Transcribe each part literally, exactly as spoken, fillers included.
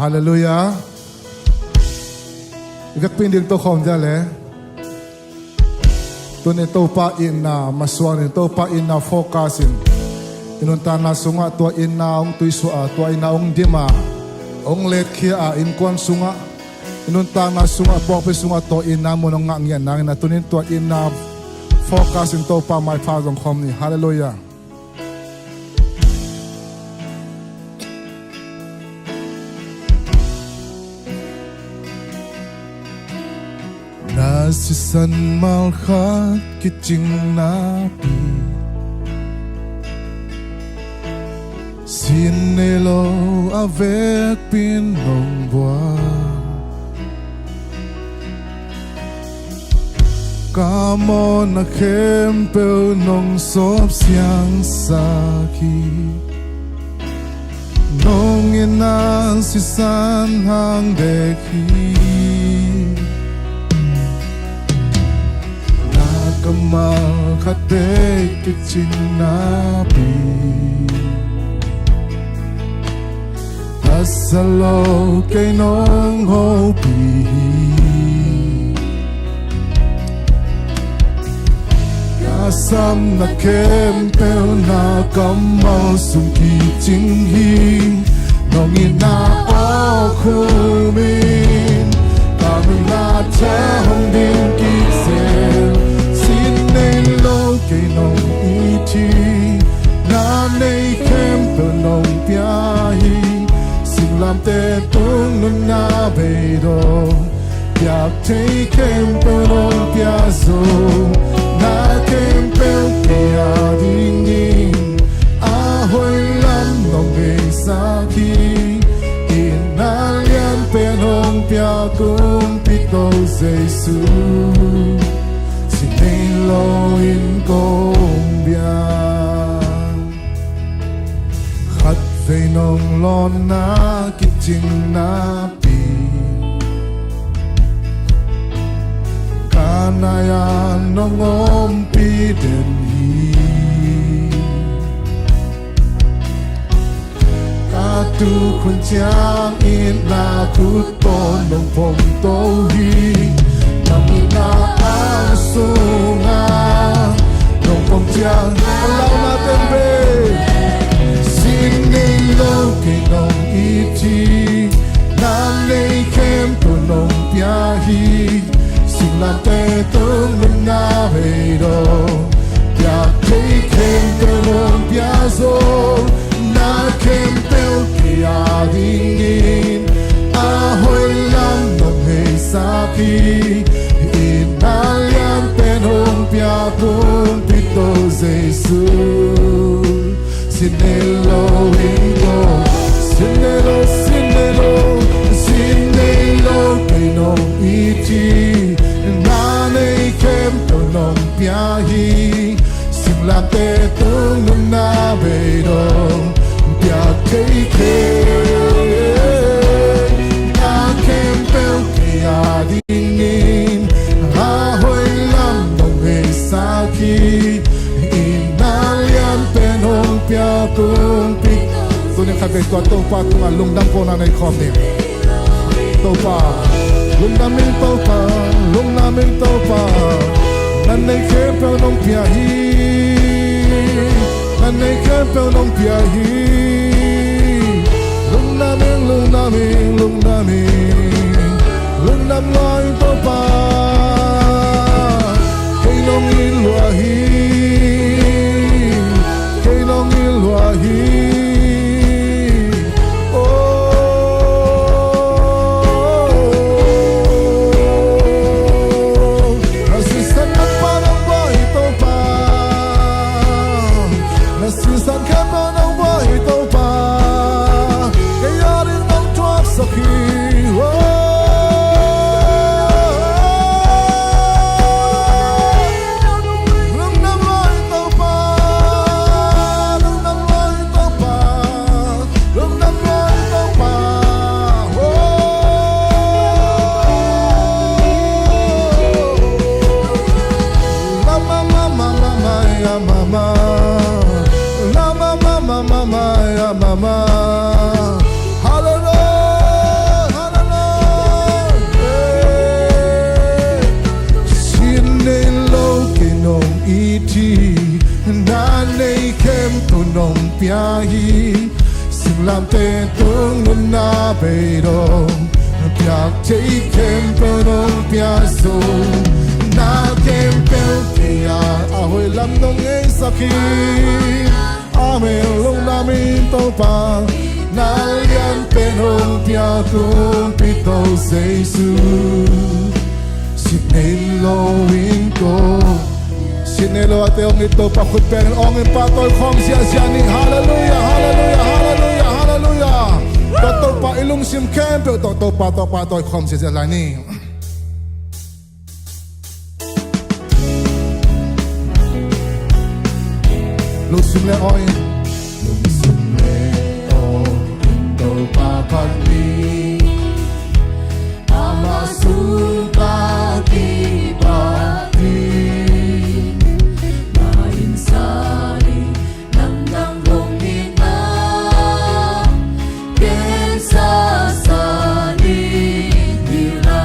Halleluiah. I vekpi in ding to khawm dia le. Tuni Topa itna masuan in, Topa itna focus in, i nuntakna sungah tua itna hong tuisuah a, tua itna hong dim a, hong letkhia a, innkuan sungah, i nuntakna sungah, pawlpi sungah tua itna mun hong ngah ngiat nangin a, tunin tua itna focus in Topa maipha zong khawm ni. Halleluiah. Na sisan malkhat kicing napi, sin nei lo a vekpi in nong buak. Ka mawhna khempeuh nong sawp siangsak hi. Nong itna sisan hang dek hi. Na kammal khat dek kicing napi, a sa lo kei nong hopih hi. Ka samna khempeuh na kammal sung kicing hi. Nong itna awkhum in ka nunna thang ding kizel. Sin nei lo kei nong it hi. Na nei khempeuh nong pia hi. Singlamteh tung nunna beidong, piak thei khempeuh nong pia zo. Na khempeuh kei a dingin a hoih lam nong heisak hi. Itna lianpen hong pia Kumpipa Topa Jesu, sin nei lo in kong bia. Khatvei nong lawnna kicing napi, ka nai-ah nong ompih den hi. Ka tukhun ciang itna khut tawh nong pom to hi. Nang itna a sungah nong pom ciang, a launa ten ve. Sin nei lo kei nong it hi. Na nei khempeuh nong pia hi. Singlamteh tung nunna beidong, piak thei khempeuh nong pia zo. Na khempeuh kei a dingin a hoih lam nong heisak hi. Itna lianpen hong pia Kumpipa Topa Jesu, sin nei lo in kong, sin nei lo, sin nei lo, sin nei lo kei nong it hi. Na nei khempeuh nong pia hi. Singlamteh tung nunna beidong, piak thei khempeuh, na khempeuh kei a dingin a hoih lam nong heisak hi. Itna lianpen hong pia Kumpipa. Tuni khatvei tua Topa tungah lungdam kawmna nei khawm ni. Topa, lungdam ing Topa, lungdam ing Topa. Na nei khempeuh nong pia hi. Na nei khempeuh nong pia hi. Lungdam ing, lungdam ing, lungdam ing. Lungdam lua ing Topa. Kei nong it lua hi. Kei nong it lua hi. Oh, na sisan khempeuh nong buak hi Topa. Na sisan khempeuh nong buak hi Topa. Kei a ding nong thuaksak hi. Oh. Lungdam lua ing Topa, lungdam lua ing Topa, lungdam lua ing Topa. Oh. La ma ma ma ma ma ya ma ma. La ma ma ma ma ma ya ma ma. Hallelujah. pia hi. Singlamteh tung nunna bei dong piak thei khempeuh nong pia zo. Na khempeuh kei a, a hoih lam nong ngetsak hi. Amen. Lungdam ing Topa, na lianpen hong pia Kumpi To Jesu. Sit nei lo in ko. Sit nei lo a te hong it Topa khut pen hong in pahtawi khawm ziahziah ni. Halleluiah, halleluiah, halleluiah, halleluiah. Tua Topa i lungsim khempeuh tawh Topa tawh pahtawi khawm ziahziah lai ni. Lungsim le aw in. Lungsim le aw in Topa phat ni. Ama sung ka kipat ni. Na inn sa ni, namdang hong itna, gensa sa ni, hila.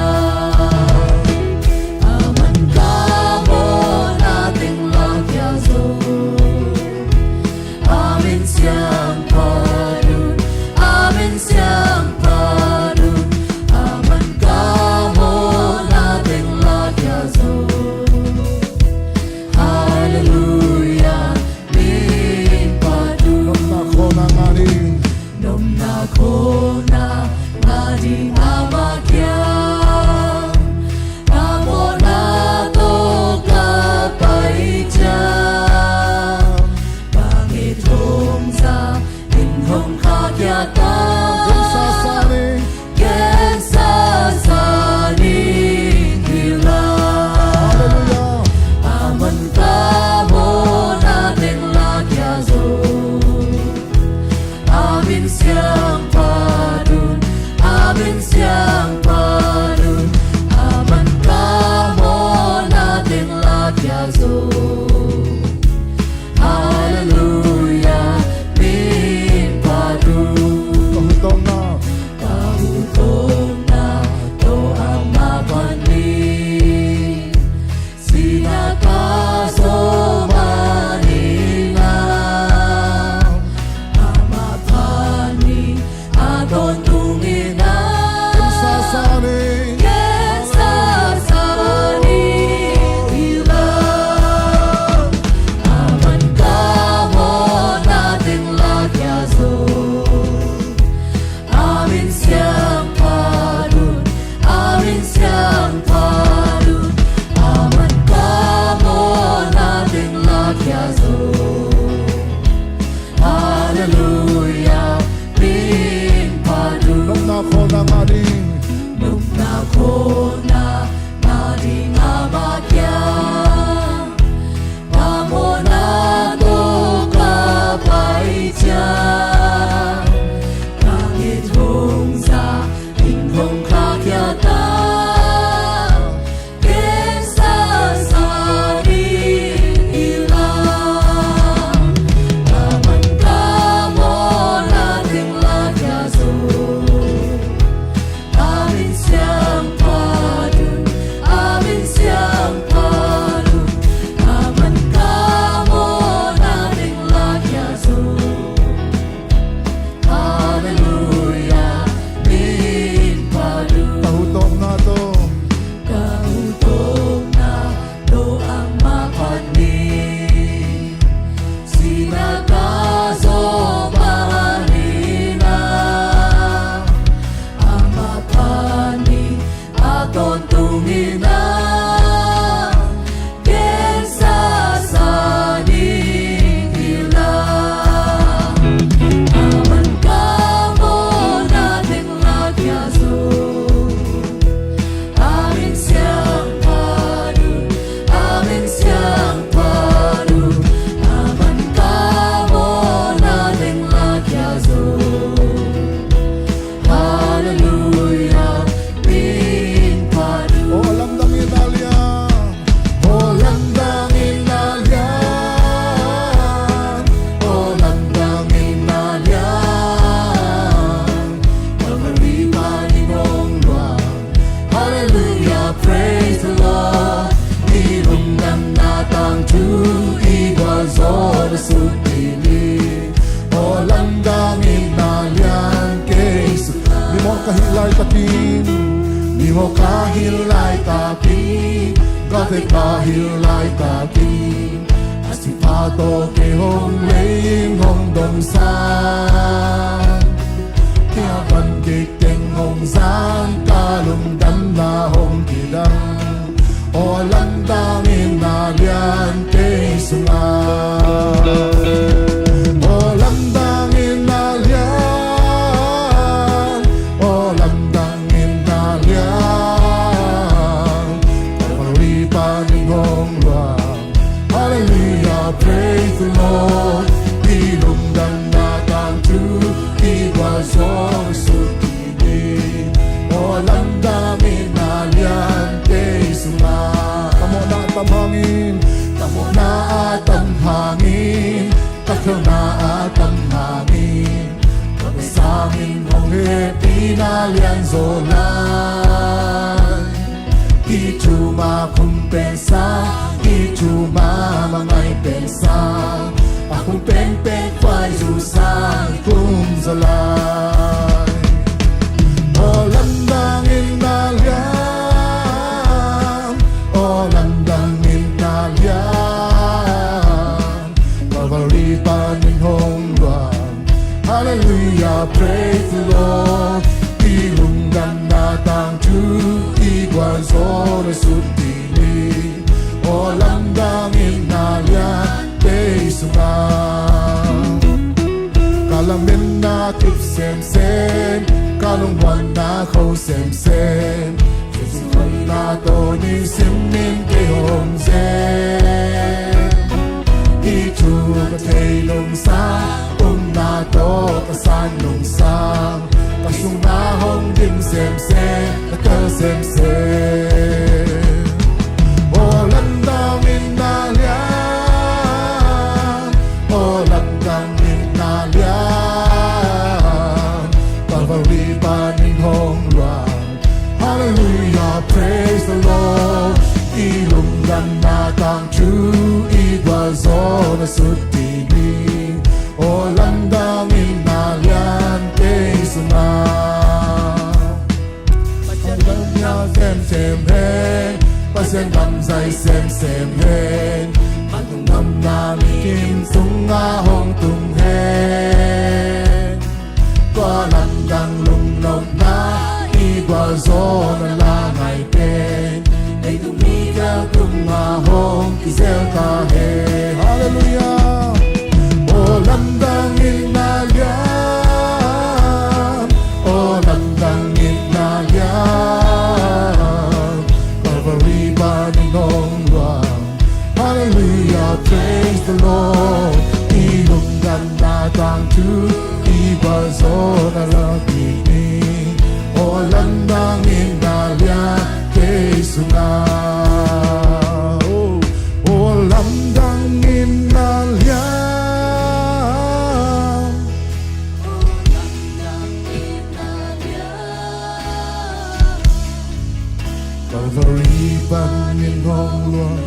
Aman ka mawhna teng la khia zo. Aw lamdang in na lian kei sungah. Mimawh ka hih laitakin, mimawh ka hih laitakin, gate ka hih laitakin, a sipha tawh kei hong lei in hong domsak, kei a van kik teng hong zang, ka lungdamna hong kidang. Aw lamdang in na lian kei sungah. Aw lamdang in na lian, aw lamdang in na lian, Calvary panin hong luang. Hallelujah, praise the Lord. I lungdamna tangthu, i gualzawhna sut kei ni. Aw lamdang in na lian kei sungah. Ka mawhna a tam hangin, ka mawhna a tam hangin, ka khelhna a tam hangin, ka pen sangin hong hehpihna lianzaw lai. Hih thu mah khum pen sang, hih thu mah mangai pen sang, a khum penpen khuaizu sang khum zaw lai. Aw lamdang in na lian, aw lamdang in na lian, Calvary panin hong luang. Hallelujah, praise the Lord. I lungdamna tangthu, i gualzawhna sut kei ni. Aw lamdang in na lian kei sungah. Ka lametna kip semsem, ka lungmuanna kho semsem, Jesu hoihna tawh nisim in kei hong sem. Hih thu ka thei nungsang, upna tawh ka san nungsang, ka sungah hong dim semsem, ka tel semsem. Aw lamdang in na lian, aw lamdang in na lian, Calvary panin hong luang. Hallelujah, praise the Lord. I lungdamna tangthu, i gualzawhna sut kei ni. Aw lamdang in na lian kei sungah. Pasian lamzia semsem hen, Pasian lamzia semsem hen, a lungdamna mikim sungah hong tung hen. Tua lamdang lungnopna i gualzawhna la ngai pen, ei tung mi khel tungah hong kizel ta hen. Hallelujah. Aw lamdang in na lian, aw lamdang in na lian, Calvary panin hong luang. Hallelujah, praise the Lord. I lungdamna tangthu, i gualzawhna la kik ni. Aw lamdang in na lian kei sungah. Aw lamdang in na lian, Calvary panin hong luang.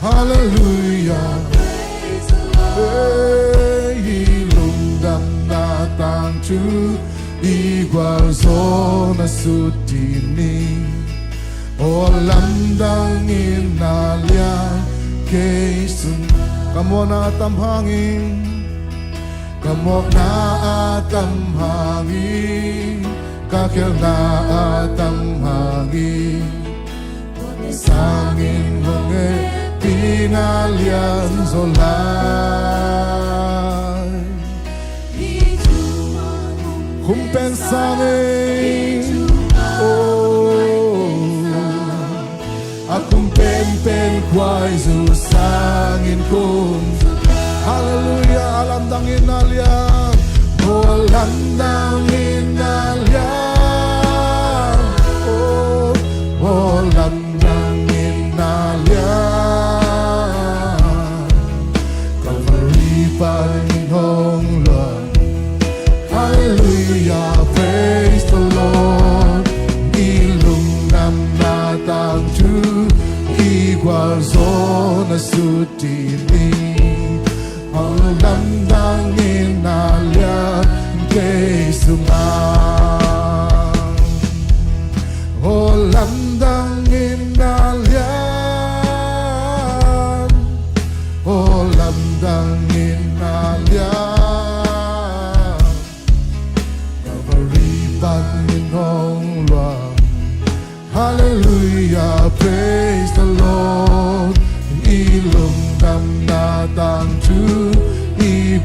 Hallelujah. Hey, i lungdamna tangthu, i gualzawhna sut kei ni. Aw lamdang in na lian kei sungah. Ka mawhna a tam hangin, ka mawhna a tam hangin, ka khelhna a tam hangin, sangin hong hehpihna lianzaw lai. Khum pen sang in, oh, a khum penpen khuaizu sangin khum. Hallelujah, aw lamdang in na lian, aw lamdang in na lian, oh, aw lamdang in na lian, Calvary panin hong luang. Hallelujah, praise the Lord. I lungdamna tangthu, i gualzawhna sut kei ni. Aw lamdang in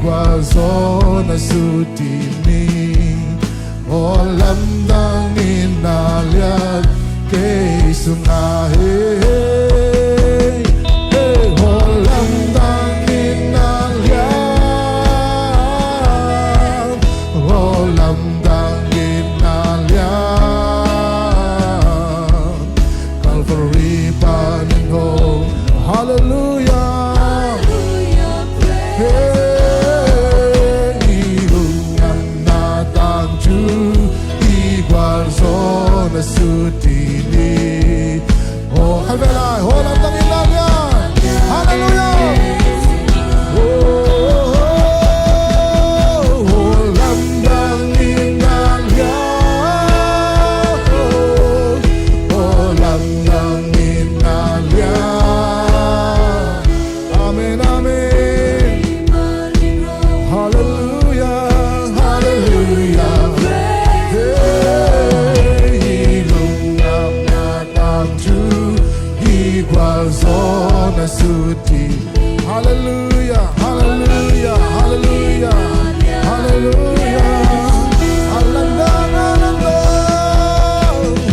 Gualzo na sut ding hi. Aw lamdang in na lian kei sungah hi. Aw lamdang in na lian. Aw lamdang in na lian. Calvary panin hong. Hallelujah. Hey, i lungdamna tangthu i gualzo na sut ding hi. Aw, khat vei lai, aw lamdang in na lian. Hallelujah. Aw lamdang in na lian. Aw lamdang in na lian. Amen, amen. Hallelujah, hallelujah. Hey, i lungdamna tangthu i gualzo na sut ding. Hallelujah, hallelujah, hallelujah, hallelujah. Aw lamdang, aw lamdang,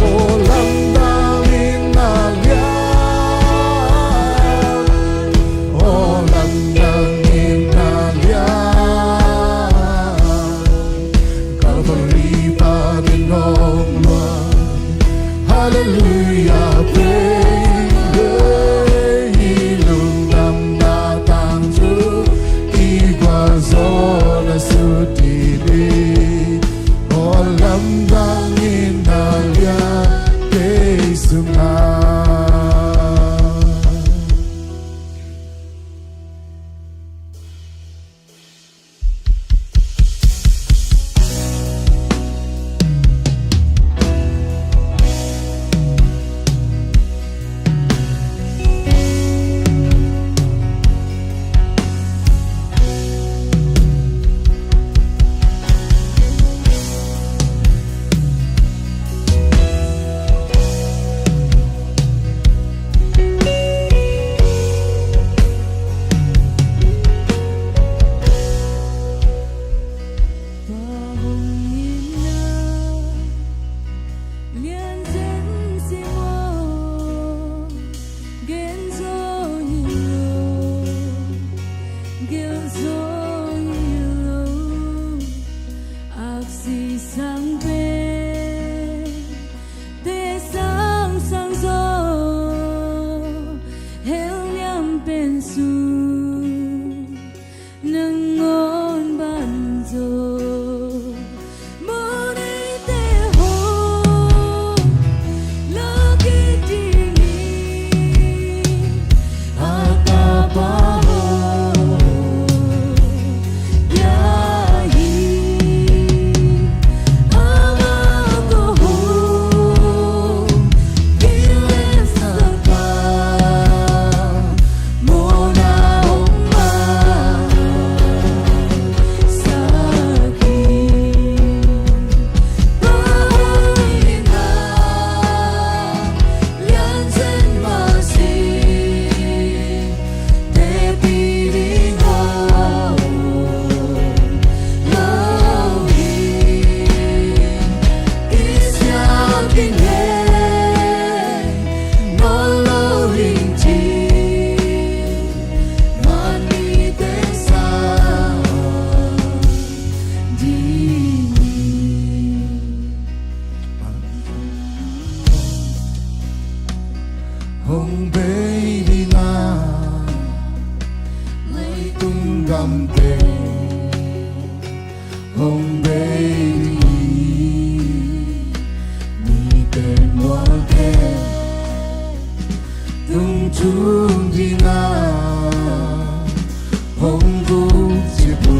aw lamdang in na lian. Aw lamdang in na lian. Calvary panin hong luang. Hallelujah, praise. Hey, i lungdamna tangthu i gualzo na sut ding hi. Aw lamdang in na lian kei sungah. Aksi sang pen, te sang sang zo, hell niam pen sung, nangawn banzo. Mawhneite hong lawhkik ding hi, a tapa hong pia hi. Amah tawh hong kilem sak a, mawhna hong mangsak hi. Hong bei ding a, leitung gamte hong bei ding hi. Mite mualte tung thum ding a, hong vuk cip uh.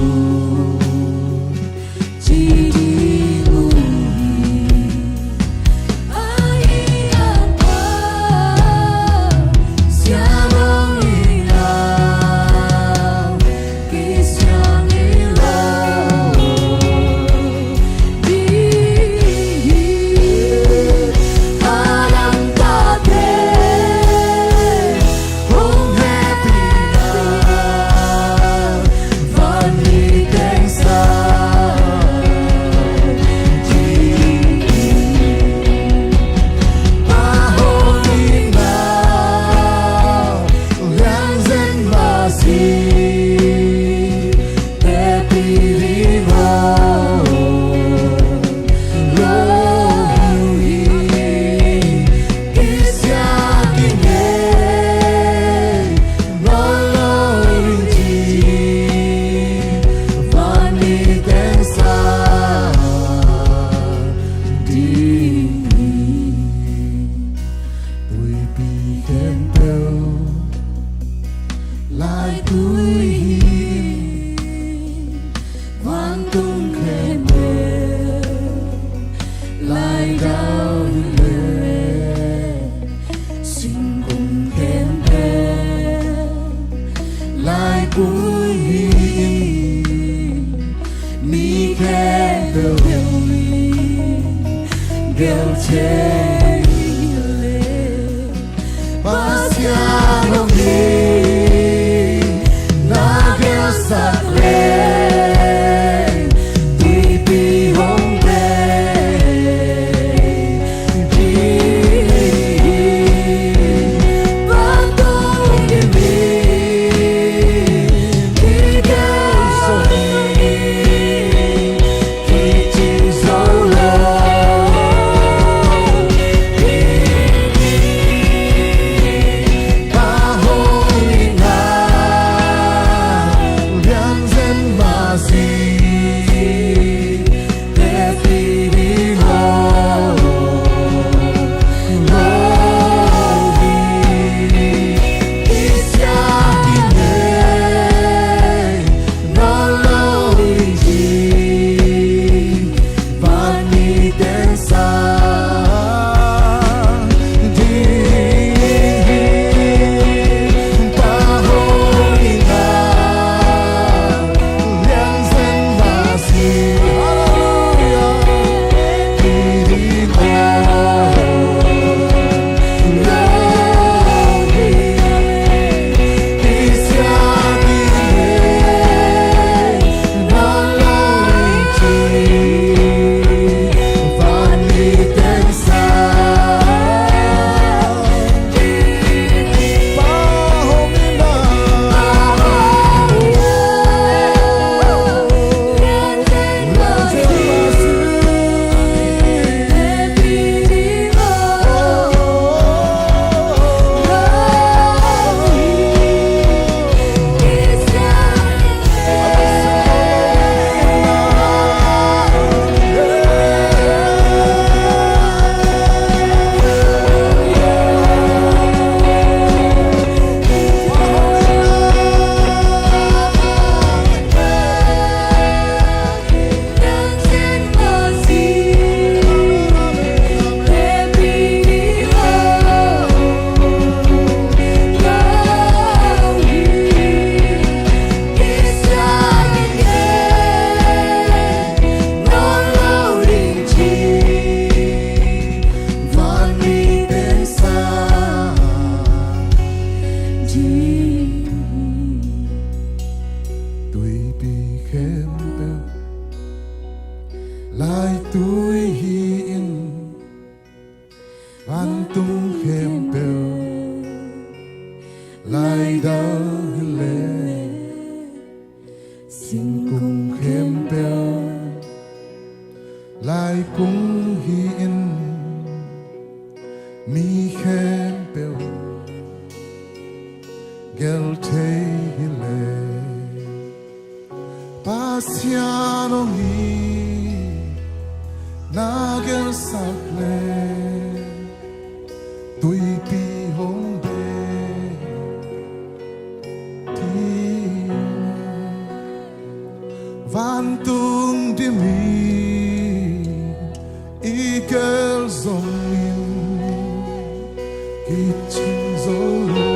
Tung khempeuh, lai dau hi leh, singkung khempeuh, lai pui hi in, mi khempeuh in gel thei hi leh, Pasian hong hi, na gelsak leh, tuipi hong bei ding hi. Vantung dim in, i gelsak leh, Tuipi khempeuh, lai tui hi in, vantung khempeuh, lai dau hi leh, singkung khempeuh, lai kung hi in, mi khempeuh gel thei hi leh, Pasian hong hi, na gelsak leh, tuipi hong bei ding hi. Vantung dim in, i gel zongin kicing zo lo.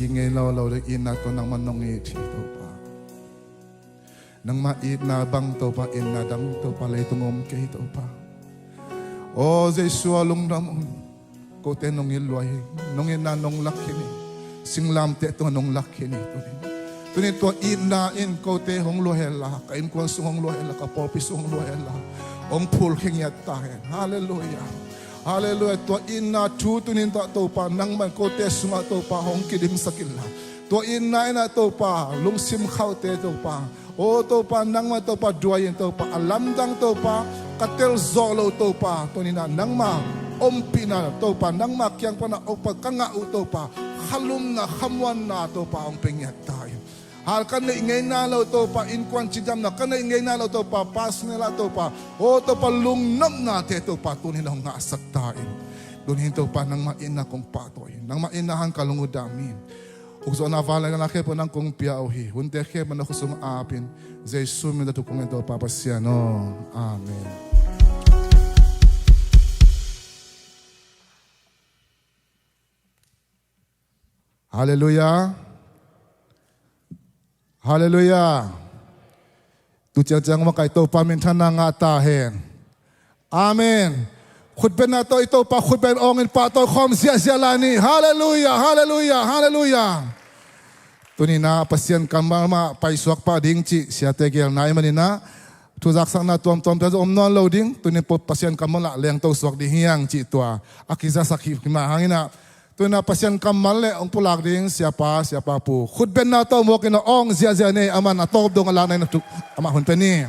Ngei lo lo ding itna tawh nangmah nong it hi Topa. Nangmah itna bang Topa, itna dang Topa leitung om kei Topa. Aw Jesu a lungdam un. Kote nong it lua hi. Nong itna nong lak khin hi. Singlamteh tungah nong lak khin hi tunin. Tunin tua itna in kote hong lua hen la, ka innkuan sung hong lua hen la, ka pawlpi sung hong lua hen la, hong phul khe ngiat ta hen. Halleluiah. Halleluiah. Tua itna thu tunin tawh Topa nangmah in kote sungah Topa hong kidimsak inla, tua itna inah Topa lungsim khauhte Topa, aw Topa nangmah Topa duai in Topa, a lamdang Topa, ka telzawh lo Topa, tuninah nangmah ompihna Topa, nangmah kiang panah Topa ka ngah uh Topa, khalumna khamuanna Topa hong pe ngiat ta in. Hal ka neih ngeina lo Topa, innkuan cidamna ka neih ngeina lo Topa, personal ah Topa, aw Topa lungnopnate Topa tunin hong ngahsak ta in. Tunin Topa nangmah itna kong pahtawi hi. Nangmah itna hang ka lung uh dam in. Ukzawhna vangliatna khempeuh nang kong pia uh hi. Hunte khempeuh na khut sung apin, Jesu min tawh thupha kong ngen Topa Pasian aw. Amen. Halleluiah. Halleluiah. Tu ciangciang makaih Topa minthanna ngah ta hen. Amen. Khutbetna tawh i Topa khutbet awngin pahtawi khawm ziahziah lai ni. Halleluiah, halleluiah, halleluiah. Tuninah Pasian kammal mah paisuak pah ding cih siate gelna i maninah, thuzaksakna tuamtuamte om nawn lo ding. Tunin Pasian kammal ah lengto suak ding hiang cih tua a kizasak hi mah hanginah, tuninah Pasian kammal le hong pulak ding siapa, siapa pu khutbetna tawh muakin a awng ziahziah nei, aman a tawp dong a lakna in a tuk amah hun pe ni.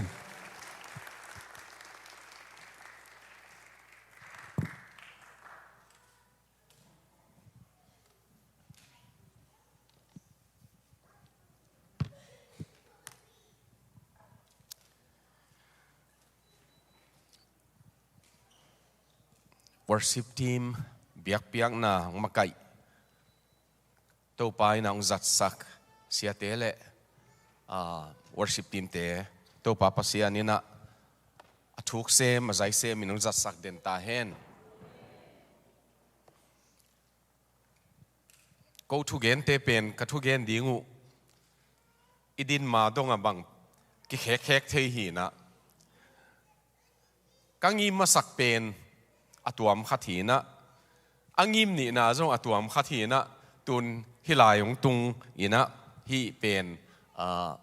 Worship team biakpiakna hong makaih, Topa in a hong zatsak siate le, ah, worship teamte Topa Pasian in a, a thuksem a zaisem in hong zatsak den ta hen. Ko thugente pen ka thugen ding uh i din ma dongah bang kikhekkhek thei hinah, ka ngim masak pen a tuam khat hinah, a ngim nihna zong a tuam khat hinah, tun hih lai hong tung inah hih pen, ah,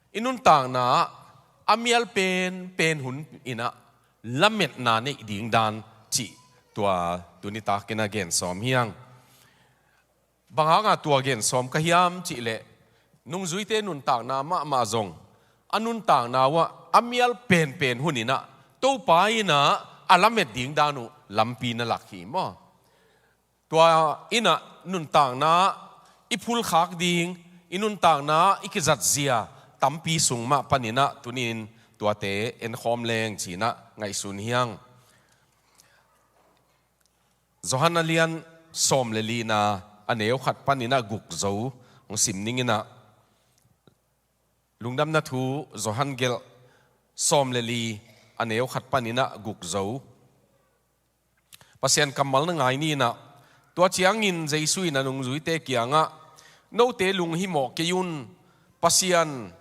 i nuntakna ah a mial penpen hun inah lametna neih ding dan cih tua tuni takin a gen sawm hiang. Bang hanga tua gen sawm ka hiam cihleh, nungzuite nuntakna mahmah zong a nuntakna uh ah a mial penpen hun inah Topa inah a lamet ding dan uh lampi na lak hi maw? Tua inah nuntakna i phulkhak ding, i nuntakna i kizatzia tampi sung mah paninah tunin tuate enkhawm leng cinah ngaihsun hiang. Johan a lian sawm le lina a neu khat paninah guk zo hong sim ninginah, Lungdamna Thu Johan gelh sawm le li a neu khat paninah guk zo. Pasian kammal na ngai ninah, tua ciangin Jesu in a nungzuite kiangah, note lunghimawh kei un, Pasian,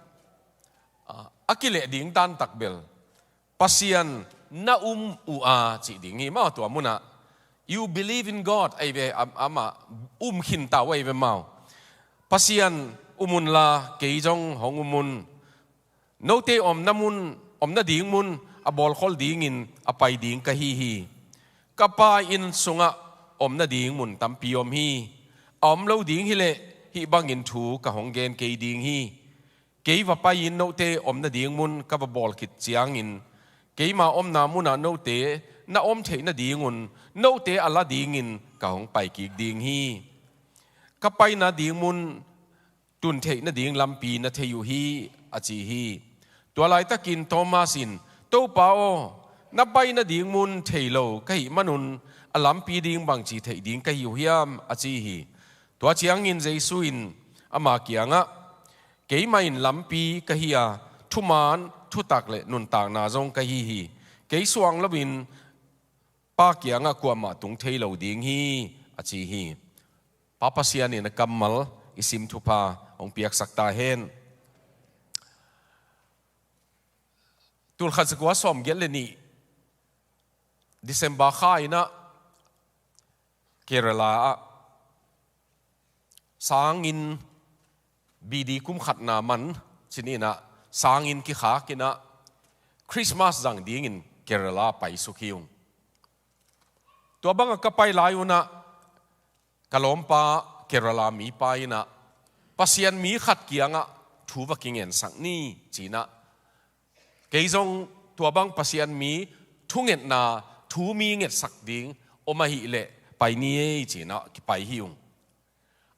ah, a kileh ding dan takbel Pasian na um uh a cih ding hi maw? Tua munah, "You believe in God," ahi ve, am-, amah um khinta uh ahi ve maw? "Pasian um unla kei zong hong um un. Note omna mun, omna ding mun a bawlkhol dingin a pai ding ka hi hi. Ka Pa inn sungah omna ding mun tampi om hi. A om lo ding hileh hih bangin thu ka hong gen kei ding hi. Kei va pai-in note omna ding mun ka va bawl khit ciangin, keima omna munah note na om theih nadingun note a la dingin ka hong pai kik ding hi. Ka paina ding mun tun theih nading lampi na thei uh hi," a ci hi. Tua laitakin Thomas in, "Topa aw, na paina ding mun thei lo ka hih manun a lampi ding bangci theih ding ka hi uh hiam?" a ci hi. Tua ciangin Jesu in ama kiangah, "Keimah in lampi ka hi a, thuman, thutak le nuntakna zong ka hi hi. Kei suang loin Pa kiangah kuamah tung thei lo ding hi," a ci hi. Pa Pasian in a kammal i sim thupha hong piaksak ta hen. Tulkhat zakua sawmgiat le nih December kha inah Kerala ah sangin B D kum khatna man cin inah sangin kikhak inah Christmas zang dingin Kerala paisuk hi ung. Tua bangah ka pai lai unah ka lawmpa Kerala mipa inah Pasian mi khat kiangah thu va kingensak ni cinah kei zong tua bang Pasian mi thungetna thu mi ngetsak ding om ahih leh pai ni ei cinah kipai hi ung.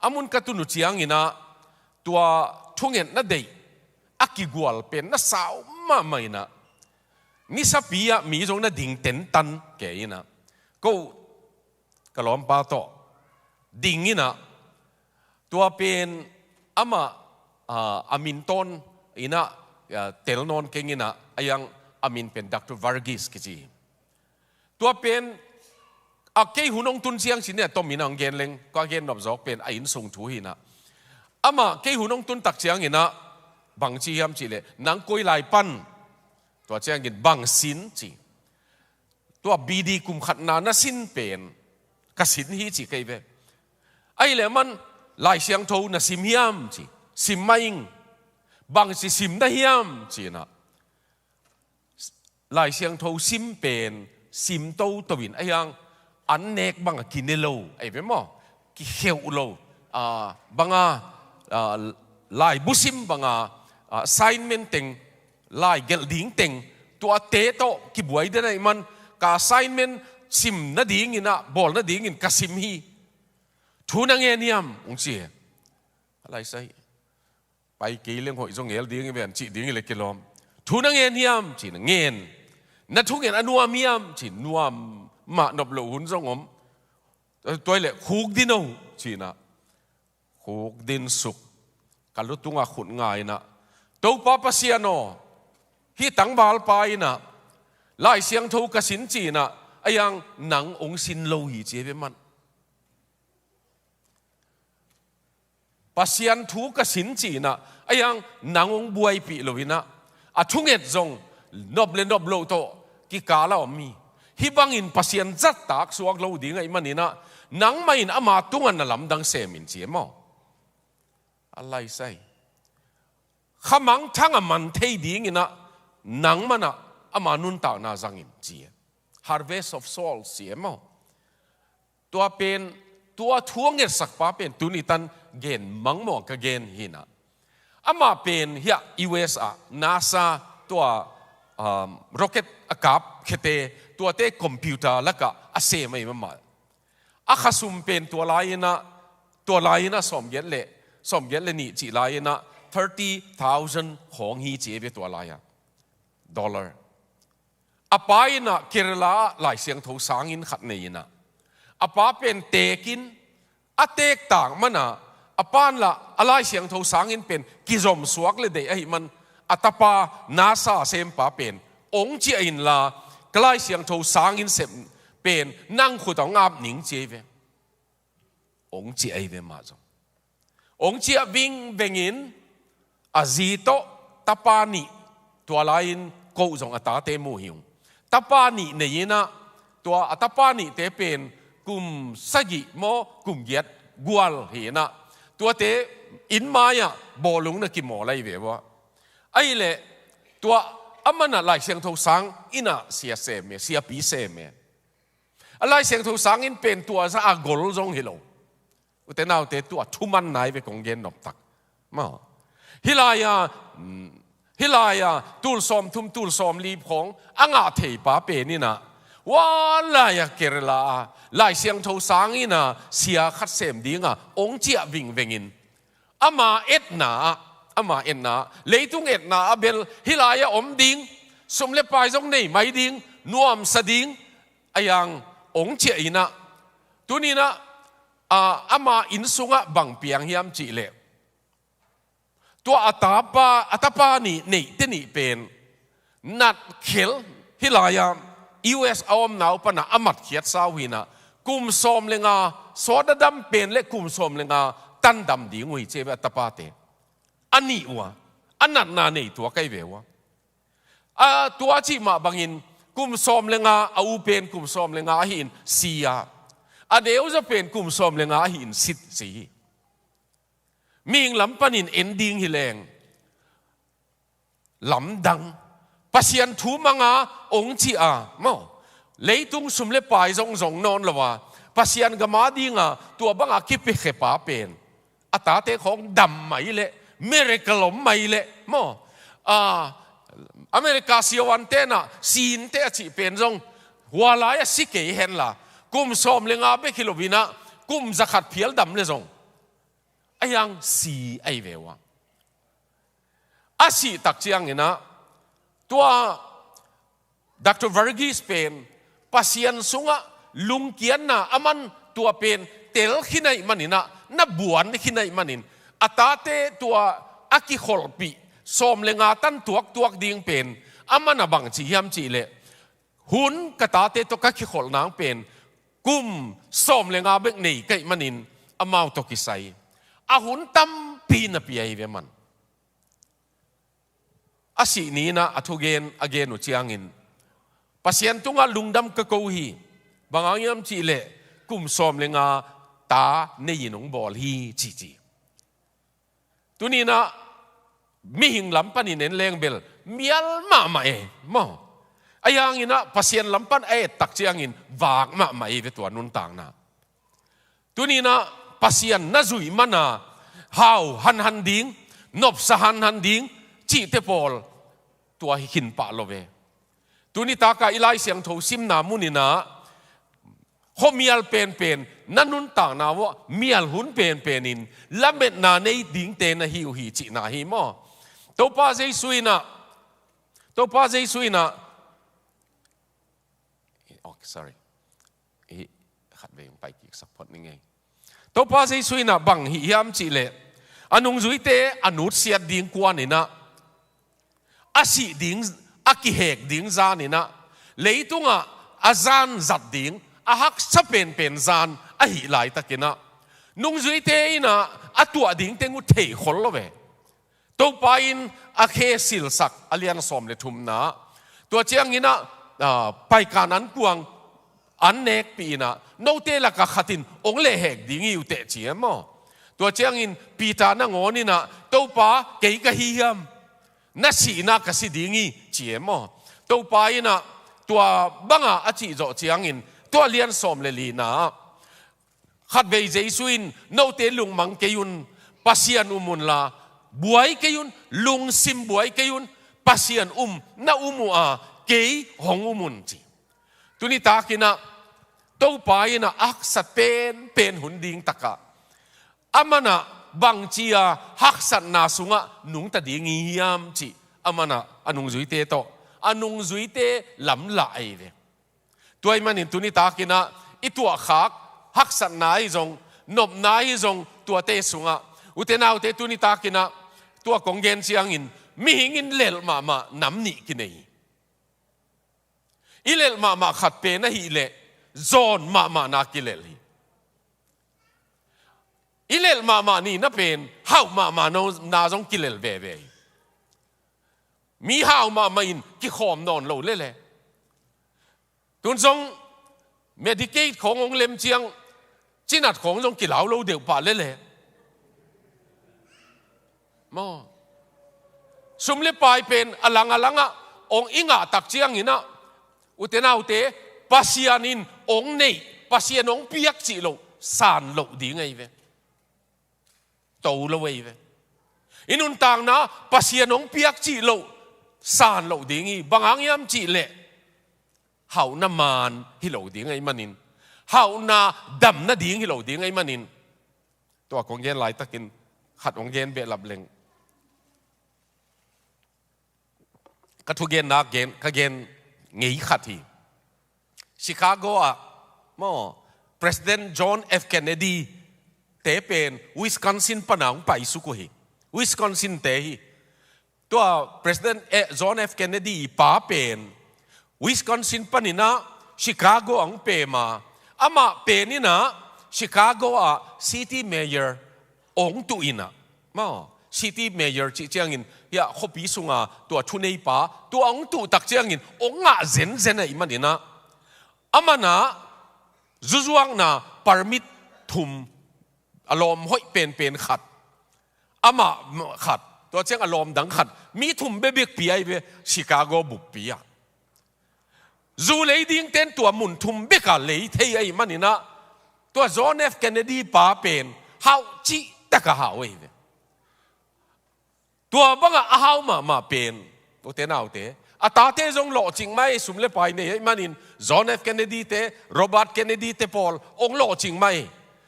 A mun ka tun uh cianginah tua thungetna deih a kigual pen na sau mahmah inah nisapi ah mi zong na ding tentan kei inah ko ka lawmpa tawh ding inah tua pen amah a min tawn inah tel nawn keng inah a yang a min pen Doctor Varghese kici hi. Tua pen a kei hun hong tun ciang cin inah tom inah hong gen leng ka gen nop zawk pen a innsung thu hi inah amah kei hun hong tun tak cianginah bangci hiam cihleh nang koi lai pan tua ciangin bang sin ci. Tua B D kum khatna na sin pen ka sin hi ci kei ve. Ahih leh aman Lai Siangtho na sim hiam ci. Sim mah ing. Bangci sim na hiam cinah Lai Siangtho sim pen sim toto in a hiang an nek banga kine lo ahi ve maw? Kikheuh lo banga laibu sim banga assignment teng lai gelh ding teng tuate tawh kibuai den ahih man ka assignment sim nadingin ah bawl nadingin ka sim hi. Thu na ngen hiam? Ung ci hi. A laisai pai kei leng hoih zong ngel ding hi ven cih ding hi le kilawm. Thu na ngen hiam? Ci na ngen. Na thungen a nuam hiam? Ci nuam mah nop loh hun zong om. Tua hi leh khuk din o cinah khuk din suk ka lutungah khut nga inah Topa Pasian aw, hih tangvalpa inah Lai Siangtho ka sin cinah a hiang nang ong sin lo hi ci hi ve man. Pasian thu ka sin cinah a hiang nang ong buaipih lo inah a thunget zong nop le nop loh tawh kikala om hi. Hih bangin Pasian zattak suak lo ding ahih maninah nangmah in ama tungah na lamdang sem in ci hi maw? A laisai khamangthang a man thei dinginah nangmah nah ama nuntakna zangin ci hi. Harvest of souls ci hi maw? Tua pen tua thu a ngetsakpa pen tuni tan gen mangmawng ka gen hinah amah pen hiah U S ah NASA tua rocket a kap khete tuate computer lakah a sem ahi mahmah. A khasum pen tua lai-inah tua lai-inah sawmgiat le sawmgiat le nih cih lai-inah thirty thousand khawng hi ci hi ve tua lai-ah dollar. A pa inah Kerala ah Lai Siangtho sangin khat nei inah a pa pen tekin a tektak manah a pan lah a Lai Siangtho sangin pen kizomsuak le deih ahih man a tapa NASA sempa pen ong ciah inla ka Lai Siangtho sangin sem pen nang khut ah ong ap ning ci hi ve. Ong ciah ahi ve mah zong ong ciah vingvengin a zi tawh tapa nih tua lai-in koh zong a tate mu hi ung. Tapa nih nei inah tua a tapa nihte pen kum sagih maw kum giat gual hi inah tuate inn mai-ah bawlung na kimawl ahi ve uh ah. Ahih leh tua a manah Lai Siangtho sang inah sia sem e, siapi sem e. A Lai Siangtho sangin pen tua za a gol zong hi lo. Ute naute tua thuman nai ve kong gen noptak. Maw hih lai-a hih lai-a tul sawmthum tul sawmli khawng a ngah theipa pen inah ua lai-a Kerala ah Lai Siangtho sang inah sia khat sem dinga ong ciah vingvengin ama etna ah ama etna ah leitung etna ah bel hih lai-ah om ding sum le pai zong nei mai ding nuamsa ding a hiang ong ciah inah tuninah ama inn sungah bang piang hiam cihleh tua a tapa a tapa nih neihte nih pen natkhel hih lai-ah U S a omna uh panah a matkhiatsa uh hinah kum sawm le nga sawt a dam pen le kum sawm le nga tandam ding uh hi ci a, a tapate a nih uh a, a natna nei tuak ahi ve uh a. A tua cih mah bangin kum sawm le nga, a u pen kum sawm le nga ahi in si a, a neuza pen kum sawm le nga ahi in sit ci hi. Mihing lam panin en ding hi leng lamdang, Pasian thu manga ong ci a maw, leitung sum le pai zong zong nawn lo a, Pasian gam a dinga tua banga kipiakhepa pen a tate khawng dam mai leh, miracle om mai leh maw, a, America siavuan tenah sinte a cih pen zong hua lai a si kei henla, kum sawm le nga bek hi loinah kum zakhat phial dam le zong a hiang si ahi ve uh a. A sih tak cianginah tua Doctor Varghese pen Pasian sungah lungkiatna a man tua pen tel khin ahih maninah, na buan khin ahih manin, a tate tua a kikholhpih sawm le nga tan tuaktuak ding pen a man a bang ci hiam cihleh, hun ka tate tawh ka kikholh nang pen kum sawm le nga bek nei ka hih manin amau tawh kisai a hun tampi na pia hi ve man. A sih ni-inah a thugen a gen uh ciangin, Pasian tungah lungdam ka ko hi, bang hang hiam cihleh kum sawm le nga ta nei-in hong bawl hi, ci ci. Tuni-inah mihing lam panin en leng bel mial mahmah e maw. A hianginah Pasian lam pan a et tak ciangin vak mahmah e ve tua nuntakna. Tuni-inah Pasian na zuih mana hau hanhan ding, nopsa hanhan ding cihte pawl tua hi khin pah lo ve. Tuni takah i Lai Siangtho simna muninah khuamial penpen, na nuntakna uah mial hun penpenin lametna nei dingte na hi uh hi cihna hi maw. Topa Jesu inah, Topa Jesu inah, oh, sorry. Hi, khatvei hong pai kiksak phot ni ngei. Topa Jesu inah bang hi hiam cihleh, a nungzuite a nutsiat ding kuaninah, a sih ding, a kihek ding zaninah, leitungah a zan zat ding a haksa penpen zan ahih laitakinah, nungzuite inah a tuah dingteng uh theikhol lo ve. Topa in a khe silsak a lian sawm le thumna, tua cianginah, ah, paikan an kuang an nekpih inah, note lakah khat in hong lehhek ding hi uh teh ci e maw. Tua ciangin Peter nangawn inah, Topa, kei ka hi hiam? Na sihna ka si ding hi, ci e maw. Topa inah tua banga a cih zawh ciangin, tua lian sawm le lina ah, khatvei Jesu in, note lungmang kei un, Pasian um unla, buai kei un, lungsim buai kei un, Pasian um, na um uh a, kei hong um un, ci. Tuni takinah, Topa inah a haksat penpen hun ding takah, a manah bangci-a haksatna sungah nungta ding hi hiam cih, a manah a nungzuite tawh, a nungzuite lamlah ahi ve. Tua ahih manin tuni takinah i tuahkhak haksatna ahi zong, nopna ahi zong, tuate sungah, ute naute, tuni takinah tua kong gen ciangin, mihing in lelh mahmah nam nih kinei hi. I lelh mahmah khat pen ahileh zawn mahmahna kilelh hi. I lelh mahmah nihna pen hauh mahmahna zong kilelh veve hi. Mi hau mahmah in kikhawm nawn lo lele. Tun zong Medicaid khawng hong lem ciang, cinat khawng zong kilau lo deuh pah lele. Maw. Sum le pai pen a lang a langah hong i ngah tak cianginah, ute naute, Pasian in hong neih, Pasian hong piak cih loh san loh ding ahi ve. To lo ahi ve. I nuntakna Pasian hong piak cih loh san loh ding hi. Bang hang hiam cihleh, hauhna maan hi lo ding ahih manin, hauhna damna ding hi lo ding ahih manin, tua kong gen laitakin khat hong gen behlap leng, ka thugenna gen, ka gen ngei khat hi. Chicago ah maw, President John F Kennedy te pen Wisconsin pana hong paisuk uh hi. Wisconsin te hi. Tua President, eh, John F Kennedy i pa pen Wisconsin paninah Chicago ah hong pema. Amah peninah Chicago ah city mayor, ong tuh in ah, maw, city mayor cih ciangin, hiah khuapi sunga tua thuneipa, tua ong tuh tak ciangin ong ngah zenzen ahih manin ah, aman ah zuzuakna permit thum, a lawm hoih penpen khat, amah khat, tua ciang a lawm dang khat, mi thum bekbek pia hi ve, Chicago buppi ah. Zu lei dingten tua mun thum bek a lei thei ahih manin ah, tua John F Kennedy pa pen hauh cihtak a hau ahi ve. Tua bangah a hau mahmah pen, ute naute, a tate zong lawhcing mah ei, sum le pai nei ahih manin, John F Kennedy te, Robert Kennedy te pawl ong lawhcing mah ei.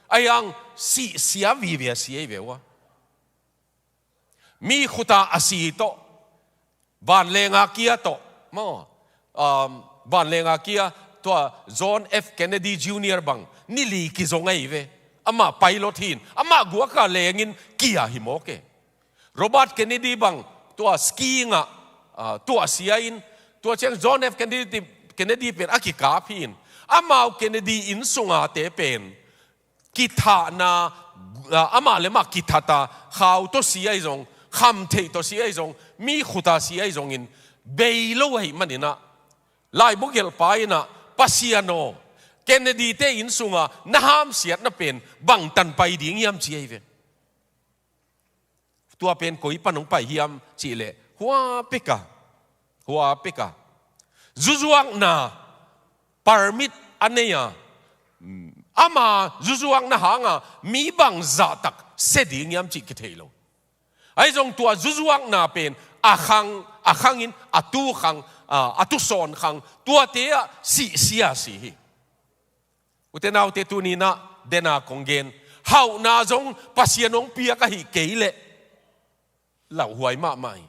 Ahi hang sihsia vive a si ahi ve ua. Mi khuta a si tawh, vanlenga kia tawh, maw, um, vanlenga kia, tua John F Kennedy Junior bang ni li kizong ahi ve. Amah pilot hi in, amah guaka lengin kia hi mawk e. Robert Kennedy bang tua skiing ah, ah, tuahsia in, tua ciang John F Kennedy, Kennedy pen a kikap hi in, amau Kennedy inn sunga te pen kithahna, ah, amah le amah kithata, khau tawh si ahi zong, khamtheih tawh si ahi zong, mi khuta si ahi zongin, bei lo ahih manin ah, laibu gelhpa in ah, Pasian aw, Kennedy te inn sunga na hamsiatna pen bangtan pai ding hiam, ci ahi ve. Tua pen koi pan hong pai hiam cih leh, hua pek a, hua pek a, zuzuakna permit a nei a, ama zuzuakna hanga mi bangzah tak sia ding hiam cih kithei lo. Ahi zong tua zuzuakna pen a khang, a khangin, a tu khang, a, a tusawn khang, tuate ah sihsia si hi. Ute naute, tuni-in ah dena kong gen, hauhna zong Pasian hong piak ahih kei leh lauhuai mahmah hi.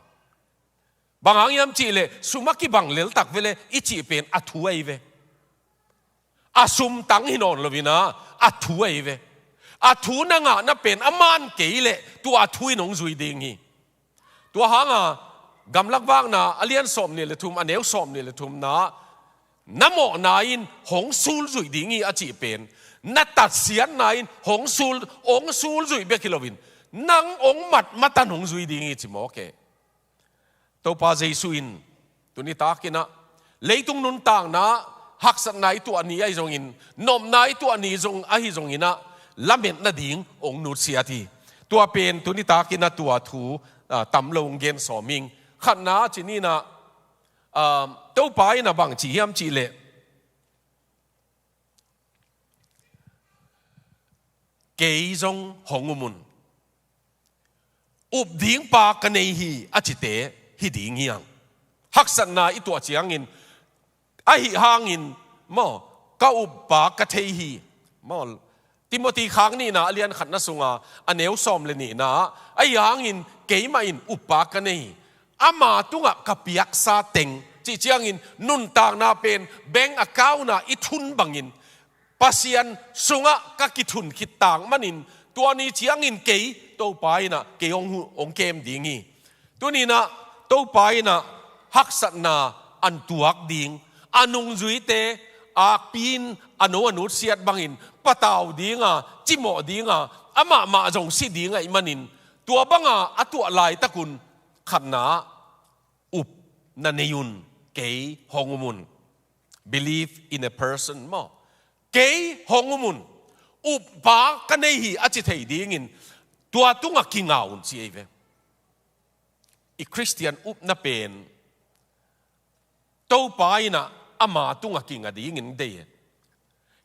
Bang hang hiam cih leh, sum a kibang leltak ve leh i cih pen a thu ahi ve. A sum tang hi nawn lo-in ah, a thu ahi ve. A thu na ngahna pen a man kei leh, tua a thu in hong zui ding hi. Tua hanga Gamlak Vakna a lian sawmnih le thum, a neu sawmnih le thumna, na mawhna in hong sulzuih ding hi a cih pen, na tatsiatna in hong sul, hong sulzuih bek hi lo-in, nang hong mat matan hong zui ding hi, ci mawk e. Topa Jesu in tuni takin ah, leitung nuntakna haksatna i tuah ni ahi zongin, nopna i tuah ni zong ahi zongin ah, lametna ding hong nutsiat hi. Tua pen tuni takin ah tua thu, ah, tam lo hong gen sawm ing. Khatna ci-in ah, ah, Topa in ah bang ci hiam cih leh, kei zong hong um un. Up ding pa ka nei hi a cite hi ding hi hang. Haksatna i tuah ciangin, ahi hangin, maw, ka up pa ka thei hi. Maw, Timothy khak nihna a lian khatna sunga a neu sawm le nihna, ahi hangin keimah in up pa ka nei hi. Ama tungah ka piaksa teng, cih ciangin nuntakna pen bank account ah i thun bangin, Pasian sungah ka kithun khit tak manin, tua ni ciangin kei, Topa in ah kei hong hu-, hong kem ding hi. Tuni-in ah Topa in ah haksatna an tuak ding, a nungzuite akpi-in a no a nutsiat bangin patau dinga, cimawh dinga, amah mah zong si ding ahih manin, tua banga a tuah laitakun khatna, up na nei un, kei hong um un. Believe in a person, maw. Kei hong um un. Up pa ka nei hi a ci thei dingin, tua tungah kinga un, ci ahi ve. I Khristian upna pen Topa in ah ama tungah kinga dingin deih e.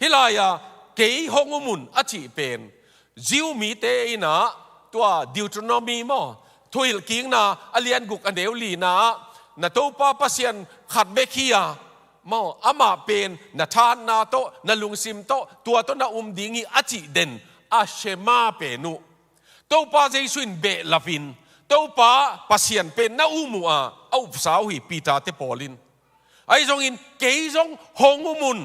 Hih lai-ah kei hong um un a cih pen, Jew mite in ah tua Deuteronomy, maw, Thuhilhkikna a lian guk a neu lina ah, na Topa Pasian khat bek hi a, maw, amah pen na thahatna tawh, na lungsim tawh, tua tawh na um ding hi a cih den, a Shema pen uh. Topa Jesu in behlap in, Topa Pasian pen na um uh a, a upsa uh hi, Peter te pawl in. Ahi zongin, kei zong hong um un.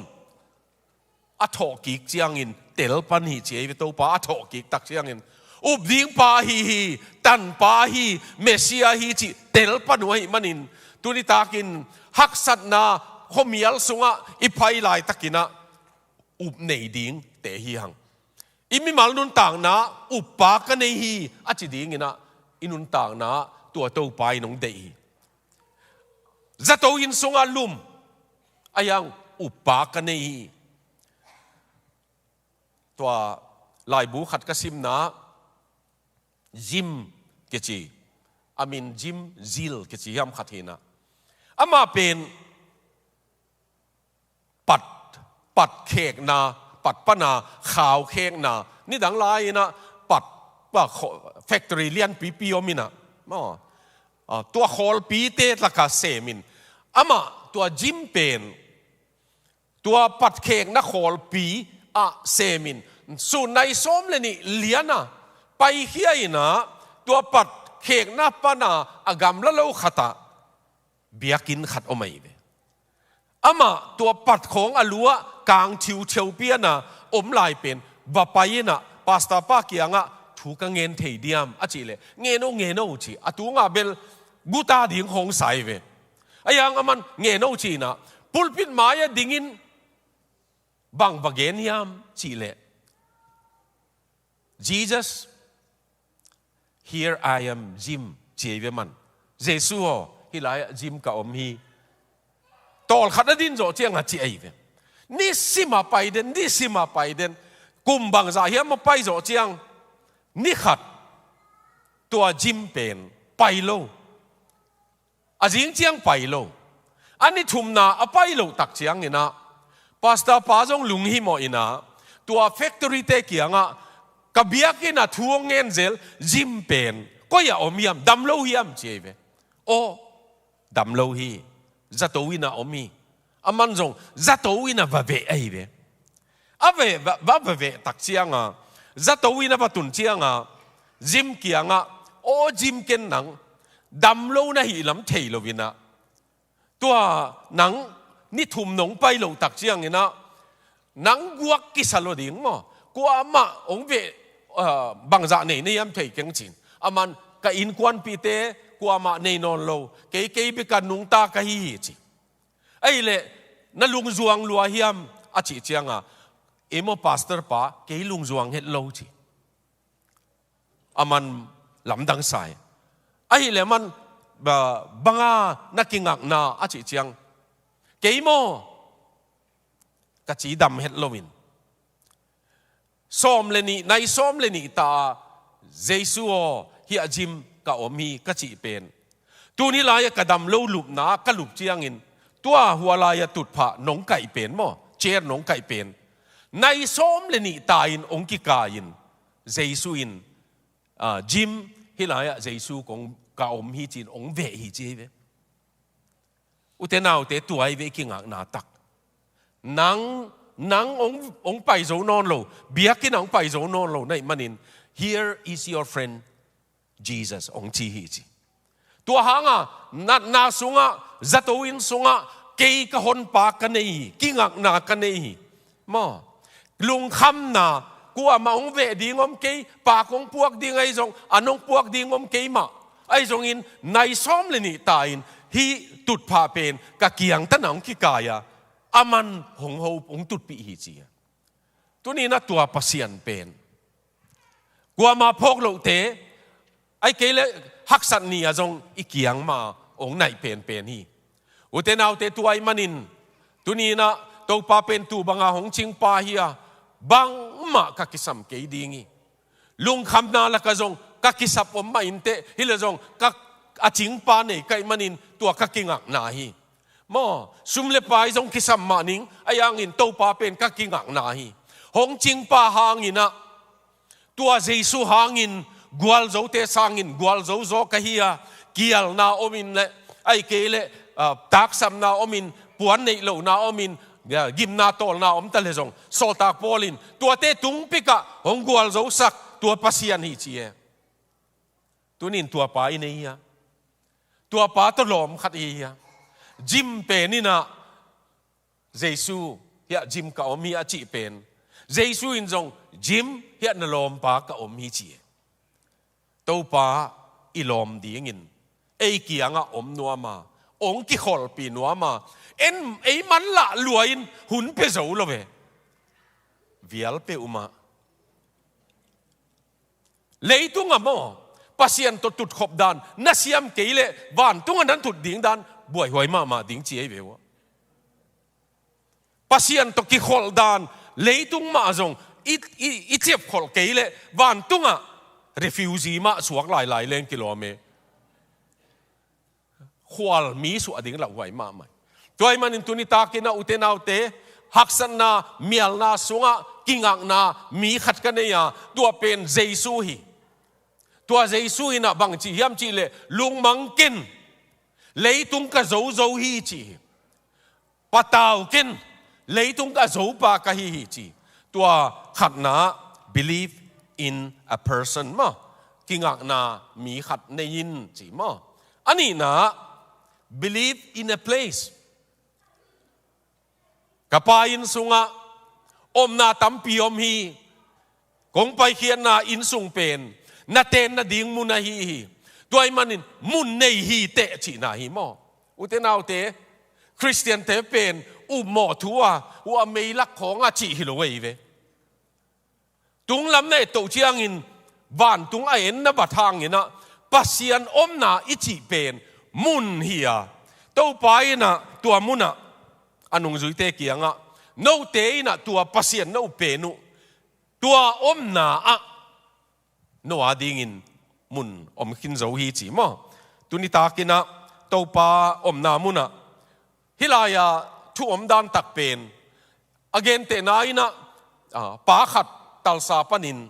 A thawhkik ciangin tel pan hi, ci ahi ve. Topa a thawhkik tak ciangin, up ding pa ahi hi, tanpa ahi, Messiah ahi cih tel pan uh ahih manin, tuni takin haksatna khuamial sungah i pai laitakin ah, up nei dingte hi hang. I mimal nuntakna uppa ka nei hi a ci dinginah i nuntakna tua Topa in hong deih hi. Zato inn sungah lum a hiang uppa ka nei hi. Tua laibu khat ka simna Jim kici, a min Jim Zil kici hiam khat hinah, amah pen pat, pat khekna, pat pana khau khekna, nidang lai-inah pat, pa kho-, factory lianpipi om inah, maw, a, tua khawlpite tlaka semin, amah tua Jim pen tua pat khekna khawlpi ah semin, sun nai sawm le nih liana paikhia inah, tua pat khekna pana a gamla lo khatah biakinn khat om ahi ve. Amah tua pat khawng a luah kang thiutheu piana om lai pen va pai inah, pastor pa kiangah thu ka ngen thei diam a cih leh, ngen o, ngen o ci, a tungah bel guta ding khawng sa hi ve. A hiang aman ngen o ci inah, pulpit mai-ah dingin bang va gen hiam cih leh, "Jesus, here I am, Jim," ci ahi ve man. "Jesu aw, hih lai-ah Jim ka om hi." Tawlkhat a din zawh ciangah ci ahi ve. Nisima pai den, nisima pai den. Kum bangzah hiam a pai zawh ciang, ni khat tua Jim pen pai lo. A zing ciang pai lo. A ni thumna a pai loh tak cianginah, pastor pa zong lunghimawh inah, tua factory-te kiangah, "Ka biakinn ah thu hong ngen zel Jim pen koi-ah om hiam, dam lo hiam?" ci ahi ve. "Aw, dam lo hi. Zato inn ah om hi." Aman zong zato inn ah va veh ahi ve. A veh, va, va, va veh tak cianga, zato inn ah va tun cianga, Jim kiangah, "Aw Jim, ken nang dam lo na hih lam thei loinah, tua nang ni thum nong pai loh tak cianginah, nang guak kisa lo ding maw? Kuamah hong veh, ah, bangzah nei na hiam thei keng," ci-in. Aman, "Ka innkuanpihte kuamah nei nawn lo, kei, kei bek a nungta ka hi hi," ci. "Ahih leh na lungzuang lua hiam?" a cih cianga, "Ei maw pastor pa, kei lungzuang het lo," ci. Aman lamdang sa hi. Ahih leh aman, "Ba, banga na kingakna?" a cih ciang, "Kei maw, ka ci dam het loin, sawm le nih, nai sawm le nih ta-a, 'Jesu aw, hiah Jim ka om hi,' ka cih pen, tuni lai-ah ka dam lo lupna ka lup ciangin, tua hua lai-ah tutphah nong kaih pen maw, chair nong kaih pen, nai sawm le nih ta-in hong kikai-in, Jesu in, ah, 'Jim, hih lai-ah Jesu kong, ka om hi,' ci-in hong veh hi," ci hi ve. Ute naute, tua hi ve i kingakna tak. Nang, nang hong, hong pai zo nawn lo, biakinn ah hong pai zo nawn lo na hih manin, "Here is your friend Jesus," hong ci hi ci. Tua hanga, natna sungah, zato inn sungah, kei ka honpa ka nei hi, kingakna ka nei hi. Maw, lungkhamna, kuamah hong veh ding om kei, pak hong puak ding ahi zong, an hong puak ding om kei mah. Ahi zongin, nai sawm le nih ta-in, hih tutphah pen ka kiang tanah hong kikai a, aman hong ho, hong tutpih hi ci a. Tuni-in ah tua Pasian pen, kuamah phawk lohte, ahih kei leh haksat ni-ah zong i kiang mah hong naih penpen hi. Ute naute, tua ahih manin, tuni-in ah Topa pen tuu banga hong cingpa hi a, bangmah ka kisam kei ding hi. Lungkhamna lakah zong ka kisap om mah inteh, hi leh zong ka, a cingpa nei ka hih manin tua ka kingakna hi. Maw, sum le pai zong kisam mah ning, ahi hangin Topa pen ka kingakna hi. Hong cingpa hangin ah, tua Jesu hangin gualzote sangin gualzo zaw ka hi a, kialna omin leh, ahih kei leh, ah, taksapna omin, puan neih lohna omin, ah, gimna tawlna om ta leh zong, sawltak Paul in tuate tungpik ah hong gualzosak tua Pasian hi ci e. Tuni-in tua pa i nei hi a, tua pa tawh lawm khat i hi hi a. Jim pen in ah, "Jesu, hiah Jim ka om hi," a cih pen, Jesu in zong, "Jim, hiah na lawmpa ka om hi," ci e. Topa i lawm dingin ei kiangah om nuam a, hong kikholhpih nuam a, en, ei manlah lua-in hun pia zo lo ve. Vial peuhmah Leitung ah maw, Pasian tawh tutkhop dan na siam kei leh vantung ah nan tut ding dan buaihuai mahmah ding ci ahi ve uh. Pasian tawh kikholh dan leitung mah zong i, i, i ciapkholh kei leh vantung ah refugee mah suak lailai leng kilawm e. Khual mi suah ding lauhuai mahmah. Tua ahih manin tuni takin ah, ute naute, haksatna, mialna sungah kingakna mi khat ka nei a, tua pen Jesu hi. Tua Jesu in ah bang ci hiam cih leh, lungmang ken, leitung ka zo zo hi ci hi. Patau ken, leitung ka zopa ka hi hi ci. Tua khatna, believe in a person maw. Kingakna mi khat nei in ci maw. A nihna, believe in a place. Ka Pa inn sungah omna tampi om hi. Kong paikhiatna inn sung pen na tenna ding mun ahi hi. Tua ahih manin mun nei hi teh cihna hi maw. Ute naute, Khristiante pen upmawh thu a, uh a meilak khawng a cih hi lo ahi ve. Tunglam na et toh ciangin vantung a en na bat hangin ah, Pasian omna i cih pen mun hi a, Topa in ah tua mun ah a nungzuite kiangah, note in ah tua Pasian na up pen uh, tua omna ah no a dingin mun om khin zo hi ci maw. Tuni takin ah Topa omna mun ah, hih lai-a thu om dan tak pen a gentehna in ah, ah, pa khat Tulsa panin,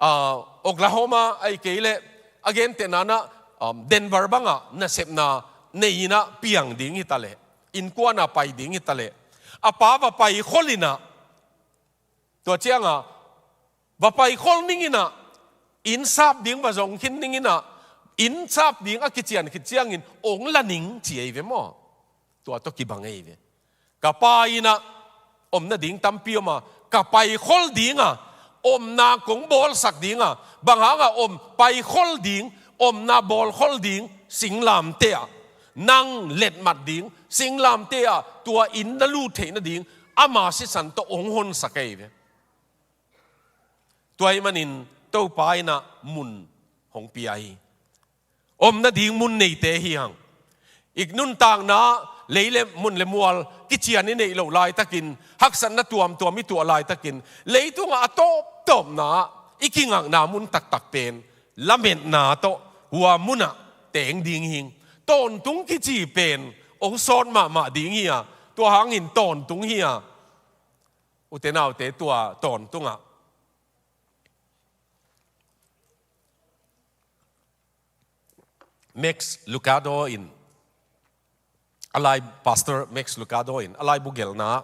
ah, Oklahoma ahih kei leh a gentehna in ah, um, Denver bangah nasepna nei in ah piang ding hi ta leh, innkuan ah pai ding hi ta leh, a pa va paikhol in ah, tua ciangah va paikhol ning in ah, inn sap ding va zong khin ning in ah, inn sap ding a kician khit ciangin ong la ning ci ahi ve maw. Tua tawh kibang ahi ve. Ka pa in ah omna ding tampi om a, ka paikhol ding a, omna kong bawlsak ding a, bang hang a om, paikhol ding, omna bawlkhol ding singlamteh ah, nang letmat ding singlamteh ah, tua inn na lut theih nading ama sisan tawh ong honsak ahi ve. Tua ahih manin Topa in ah mun hong pia hi. Omna ding mun neite hi hang. I nuntakna lei le mun le mual kician i neih loh laitakin, haksatna tuamtuam i tuah laitakin, leitungah a tawptawpna ah i kingakna mun taktak pen lametna tawh hua mun ah teng ding hi. Tawntung kici pen ong sawt mahmah ding hi a, tua hangin tawntung hi a, ute naute, tua tawntungah Max Lucado in, a lai, Pastor Max Lucado in a laibu gelna,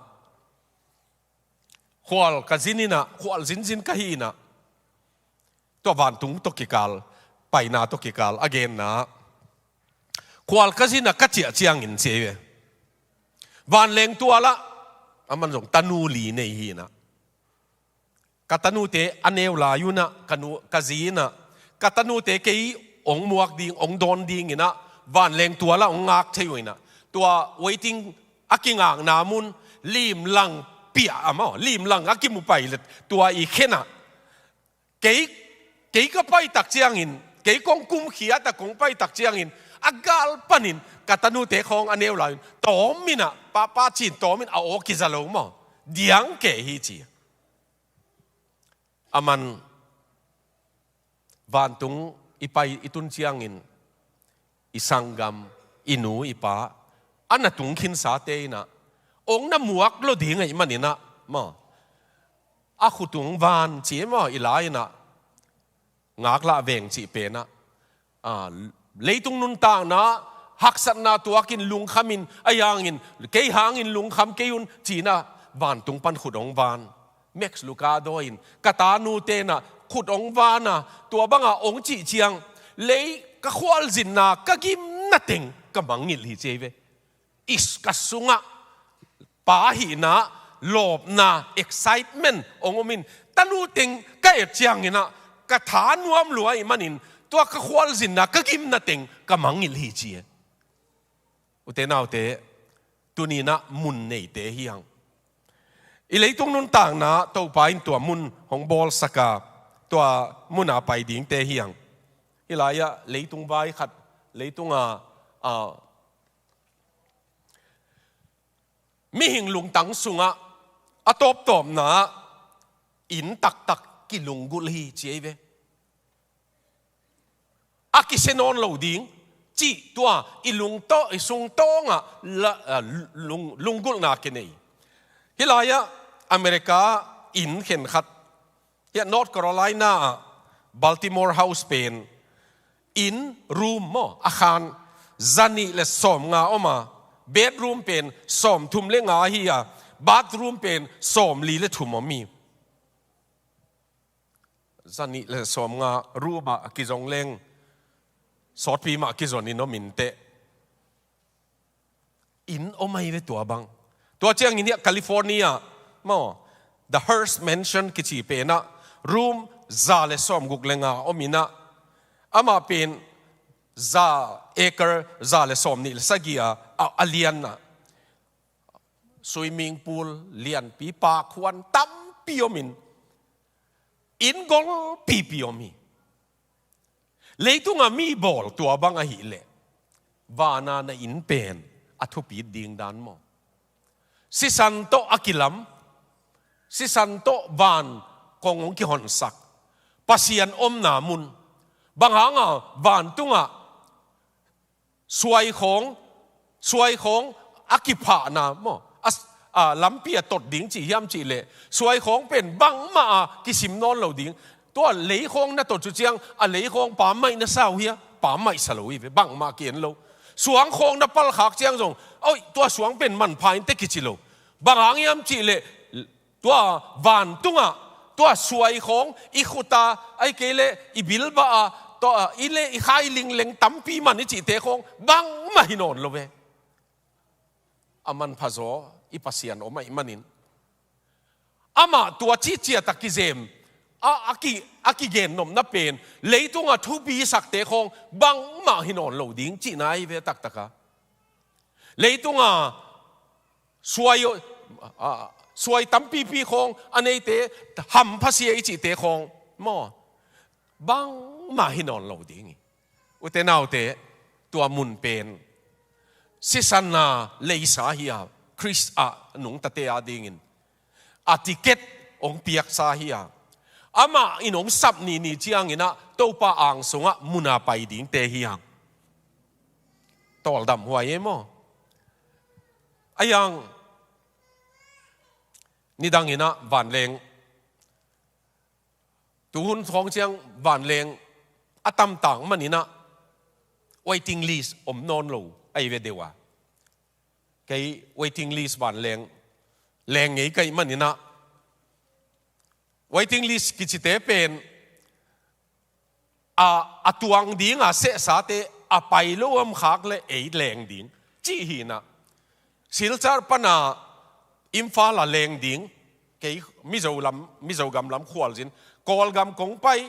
khual ka zin in ah, khual zinzin ka hi in ah, tua vantung tawh kikal, paina tawh kikal a genna, khual ka zin ah ka ciah ciangin ci ahi ve. Vanleng tual ah, aman zong tanu li nei hi in ah, ka tanute a neu lai un ah, ka nu, ka zi in ah, ka tanute kei ong muak ding, ong dawn ding in ah, vanleng tual ah ong ngak thei uh in ah, tua waiting a kingakna mun, limlang piah a maw, limlang a kimu pai leh tua i khen ah, kei, kei ka pai tak ciangin, kei kong kumkhiat a kong pai tak ciangin, a gal panin ka tanute khawng a neu lai un, tawm in ah, papa ci-in tawm in a aw kiza lo maw, diang kei hi ci. Aman vantung i pai i tun ciangin, i sanggam, i nu i pa, a na tung khinsate in ah, ong na muak lo ding ahih manin ah maw, a khut ung van ci maw, i la in ah, ngaklah veng cih pen ah, a, leitung nuntakna, haksatna tuakin lungkhamin, a hangin, kei hangin lungkham kei un ci in ah, vantung pan khut ong van. Max Lucado in, ka tanute in ah khut ong van a, tua bangah ong cih ciang, lei ka khualzinna ka gimna teng ka mangngilh hi ci ahi ve. Is ka sungah pa hihna, lawpna, excitement ong om in, tanu teng ka et ciangin ah, ka tha nuam lua ahih manin, tua ka khualzinna ka gimna teng ka mangngilh hi ci e. Ute naute, tuni in ah mun neite hi hang. I leitung nuntakna Topa in tua mun hong bawlsak a, tua muna pai dingte hi hang. Hih lai-ah leitung vai khat, leitung a, a, mihing lungtang sungah a tawptawpna ah inn taktak kilunggulh hi ci ei ve. A kisia nawn lo ding cih tua i lungtawh, i sungtawngah la, a, lung, lunggulhna kinei. Hih lai-ah America inn khenkhat, hiah North Carolina ah Baltimore House pen inn, room maw, a khan zanih le sawmnga om a, bedroom pen sawmthum le nga hi a, bathroom pen sawmli le thum om hi. Zanih le sawmnga room ah kizong leng sawtpi mah kizon in om inteh. Inn om ahi ve tua bang. Tua ciangin hiah California maw, The Hearst Mansion kici penah room za le sawmguk le nga om inah, amah pen za, acre za le sawmnih le sagih a, a, a lianah swimming pool lianpi, pakhuan tampi om in, inn golpipi om hi. Leitungah mi bawl tua bang ahih leh, vana na inn pen a thupit ding dan maw? Sisan tawh a kilam, sisan tawh van kong hong kihonsak, Pasian omna mun. Bang hanga vantungah suai khawng, suai khawng a kiphahna maw, a, a lampi a tot ding cih hiam cih leh, suai khawng pen bangmah a kisim nawn lo ding. Tua lei khawng na tot cu ciang, a lei khawng pammaih na sa uh hia? Pammaih sa lo hi ve, bangmah ki-en lo. Suang khawng na palkhak ciang zong, oi, tua suang pen manpha inteh kici lo. Bang hang hiam cih leh, tua vantungah, tua suai khawng i khuta, ahih kei leh i bilbah a, tua, i le i khai lingleng tampi man i cihte khawng bangmah hi nawn lo ve. A manphazaw i Pasian om ahih manin, amah tua cihciat a kizem, a, a ki, a kigennopna pen, leitungah thupi sakte khawng bangmah hi nawn lo ding cihna ahi ve taktak a. Leitungah suai, a, suai tampipi khawng a neite, hamphasia i cihte khawng maw, bangmah hi nawn lo ding hi. Ute naute, tua mun pen sisanna leisa hi a, Khrist ah nungtate adingin a ticket hong piaksa hi a, amah in hong sap nini cianginah Topa ang sungah muna pai dingte hi hang. Tawldam huai ei maw? A yang nidanginah vanleng, tuhun thawng ciang vanleng a tamtak maninah waiting list om nawn lo ahi ve deuh a. Kei waiting list vanleng leng ngei ka hih maninah, waiting list kicite pen a, a tuang dinga sehsate a pai lo om khak le ei leng ding cih hinah. Silchar pana Imphal a leng ding, kei Mizo lam, Mizo gam lam khualzin, Kawlgam kong pai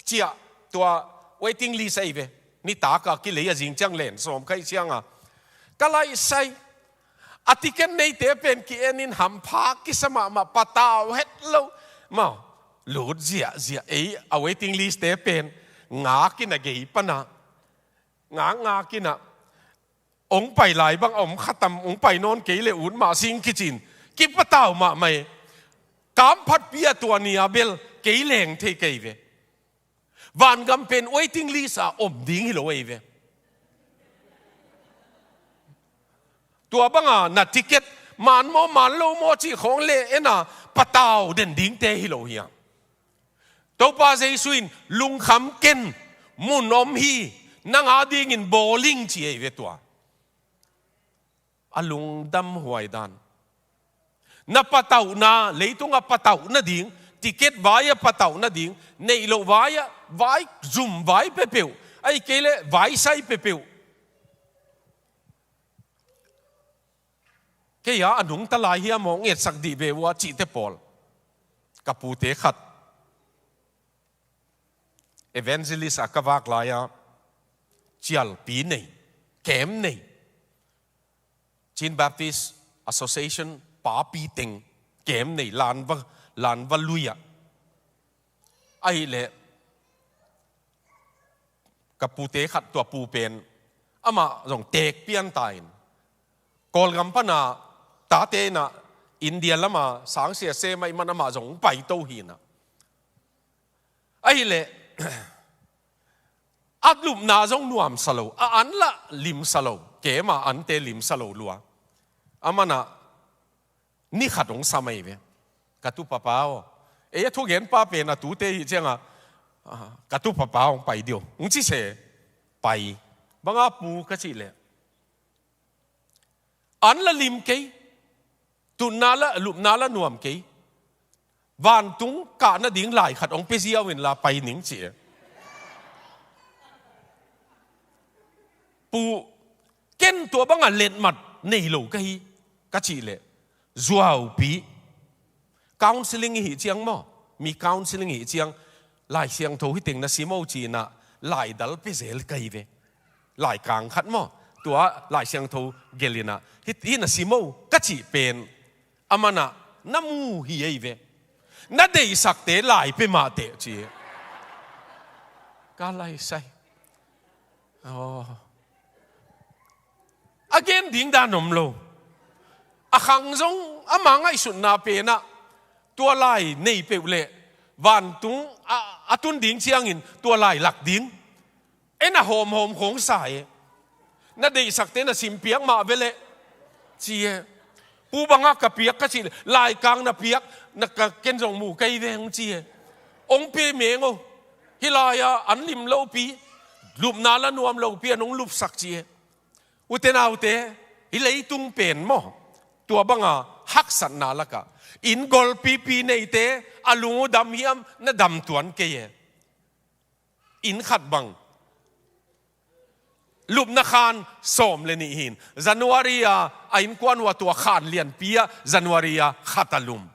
ciah, tua waiting list ahi ve. Nitak a kilei a zing ciang len sawm ka hih cianga ka laihsai. A ticket neite pen ki-enin hampha kisa mahmah, patau het lo. Maw, lut ziahziah, ei a waiting list te pen ngak in a gei pana, ngak ngak inah, hong pai lai bang a om khatam, hong pai nawn kei le ut mah sing kicin, kipatau mahmah e. Kamphatpi a tua ni a bel kei leng thei kei ve. Vangam pen waiting list a om ding hi lo ei ve. Tua banga na ticket man maw man lo maw cih khawng le ena patau den dingte hi lo hi a. Topa Jesu in lungkham ken, mun om hi, nang adingin bawling ci ei ve tua. A lungdam huai dan. Na patauhna, leitunga patauh nading, ticket vai a patauh nading, neih loh vai a, vai zum vai pepeuh, ahih kei leh vai sai pepeuh. Kei a, a nungta lai hiam aw, ngetsak dih ve ua cihte pawl. Ka pute khat evangelist a ka vak lai-a, cialpi nei, kem nei, Chin Baptist Association papi teng kem nei, Lanva, Lanva lui-ah. Ahih leh ka pute khat, tua pu pen amah zong teek pian ta in, Kawlgam pana tate in ah India lama sangsia sem ahih man amah zong pai to hi in ah. Ahih leh a lupna zong nuamsa lo, a an lah limsa lo, keima ante limsa lo lua. Amah in ah ni khat hong sam ahi ve. Ka tu papa aw. Ei, a thugenpa pen a tute hi ciangah, ah, ka tu papa hong pai dih o, hong ci se. Pai. Bang a pu ka cih leh, an la lim kei. Tutna la, lupna la nuam kei. Vantung kah nading lai khat hong pia ziau inla pai ning ci e. Pu, ken tua bangah letmat nei lo ka hi, ka cih leh, zuaupi. Counseling i hih ciang maw, mi counseling i hih ciang, Lai Siangtho hi teng na sim o ci in ah, lai dal pia zel ka hi ve. Lai kang khat maw, tua Lai Siangtho gelh in ah, hi, hi na sim o ka cih pen, amah in ah na mu hi ei ve. Na deihsakte lai pia mah teh ci. Ka lai sai. Aw. A gen ding dan om lo. A khang zong ama ngaihsutna pen ah, tua lai nei peuh leh vantung a, a tun ding ciangin tua lai lak ding. Ei, na hawmhawm khawng sa e. Na deihsakte na simpiak mah ve leh ci e. Pu, bang a ka piak ka cih leh, lai kang na piak, na ka, ken zong mu kei veng ci e. Hong pia meng o. Hih lai-ah an lim lopi, lupna la nuam lopi an hong lupsak ci e. Ute naute, hih leitung pen maw, tua banga haksatna lakah inn golpipi neite a lung uh dam hiam, na dam tuan kei e. Inn khat bang lupna khan sawm le nih hi in, January a, a innkuan uh a tua khan lianpi ah January a khat a lum,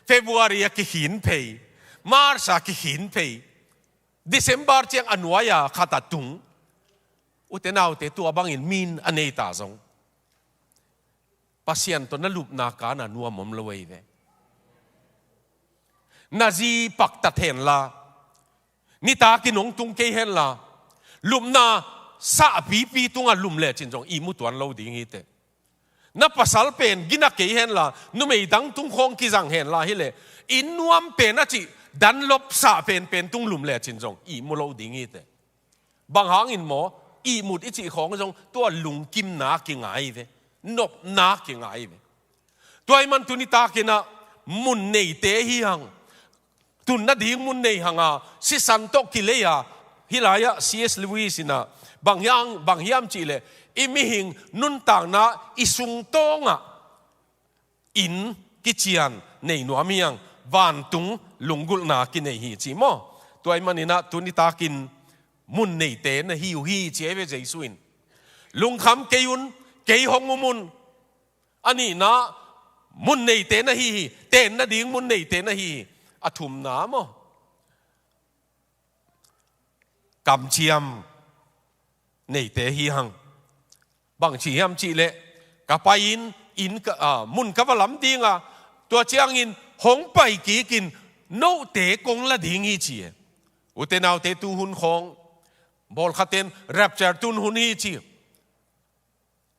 February a kikhin phei, March a kikhin phei, December ciang a nuai a khat a tung. Ute naute, tua bangin min a nei ta zong, Pasian tawh na lupna kan a nuam om lo ei ve. Na zi paktat henla, nitakin hong tung kei henla, lupna sahpipi tungah lum lecin zong ihmu tuan lo ding hi teh. Na pasal pen gina kei henla, numei dang tung khawng kizang henla hileh, inn nuam pen a cih Dunlop sah penpen tung lum lecin zong ihmu lo ding hi teh. Bang hangin maw, ihmut i cih khawng zong tua lungkimna kingai ve, nopna kingai ve. Tua ahih man tuni takin ah mun neite hi hang, tun nading mun nei hang a, sisan tawh kilei a, hih lai-ah C S Lewis in ah bang hiam, bang hiam cih leh, i mihing nuntakna i sungtawng ah inn kician nei nuam hi hang, vantung lunggulhna kinei hi ci maw. Tua ahih manin ah tuni takin mun neite na hi uh hi ci ei ve Jesu in. Lungkham kei un, kei hong um un. A nihna, mun neite na hi hi, ten nading mun neite na hi hi. A thumna maw, kamciam neite hi hang. Bang ci hiam cih leh, ka pai in, inn ka, a, mun ka va lam ding a, tua ciangin hong pai kik in, note kong la ding hi ci e. Ute naute, tu hun khawng bawlkhaten rapture tun hun hi ci.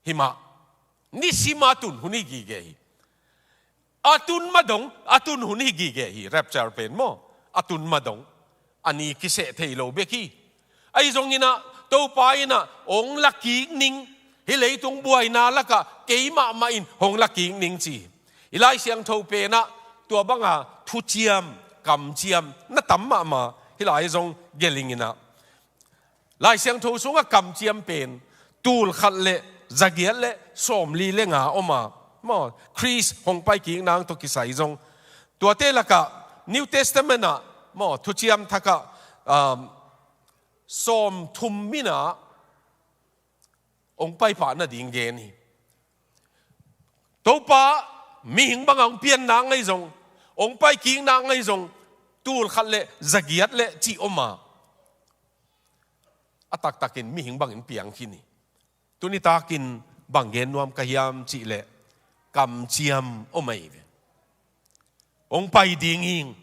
Hi mah, nisim a tun hun hi gige hi. A tun ma dong, a tun hun hi gige hi, rapture pen maw. A tun ma dong, a ni kiseh thei lo bek hi. Ahi zongin ah, Topa in ah hong la kik ning, hih leitung buaina lakah kei mahmah in hong la kik ning ci. I Lai Siangtho pen ah tua banga thuciam, kamciam na tam mahmah, hih lai zong gelh ing in ah. Lai Siangtho sungah kamciam pen tul khat le za giat le sawmli le nga om a, maw, Khrist hong pai kik nang tawh kisai zong. Tuate lakah New Testament ah, maw, thuciam thak ah, um, sawmthum min ah hong pai pah nading gen hi. Topa mihing bangah hong pian nang ahi zong, hong pai kik nang ahi zong, tul khat le za giat le cih om a, a taktakin mihing bangin piang khin hi. Tuni takin bang gen nuam ka hiam cih leh, kamciam om ahi ve. Hong pai ding hing,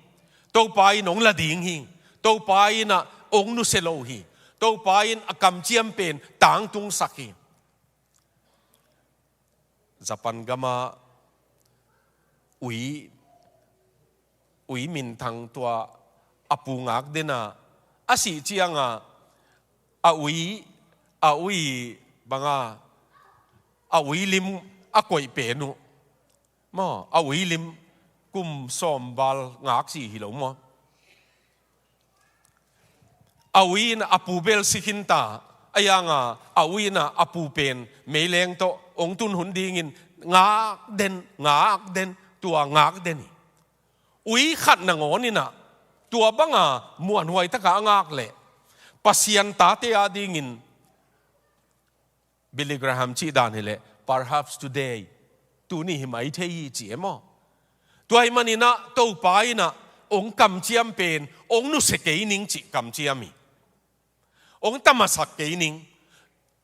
Topa in hong la ding hing, Topa in ah hong nusia lo hi. Topa in a kamciam pen tangtungsak hi. Japan gama ui, ui minthang tua a pu ngak den a, a sih cianga a ui, a ui banga a ui lim a koih pen uh. Maw, a ui lim kum sawm val ngak si hi lo maw? A ui in a pu bel si khin ta, a yanga a ui in a pu pen meileng tawh hong tun hun dingin ngak den, ngak den, tua ngak den hi. Ui khat nangawn in ah tua banga muanhuai taka a ngak leh Pasian tate a dingin Billy Graham cih dan hileh, "Perhaps today, tuni hi mai thei hi," ci e maw? Tua hi manin ah Topa in ah hong kamciam pen hong nusia kei ning cih kamciam hi. Hong tamasak kei ning.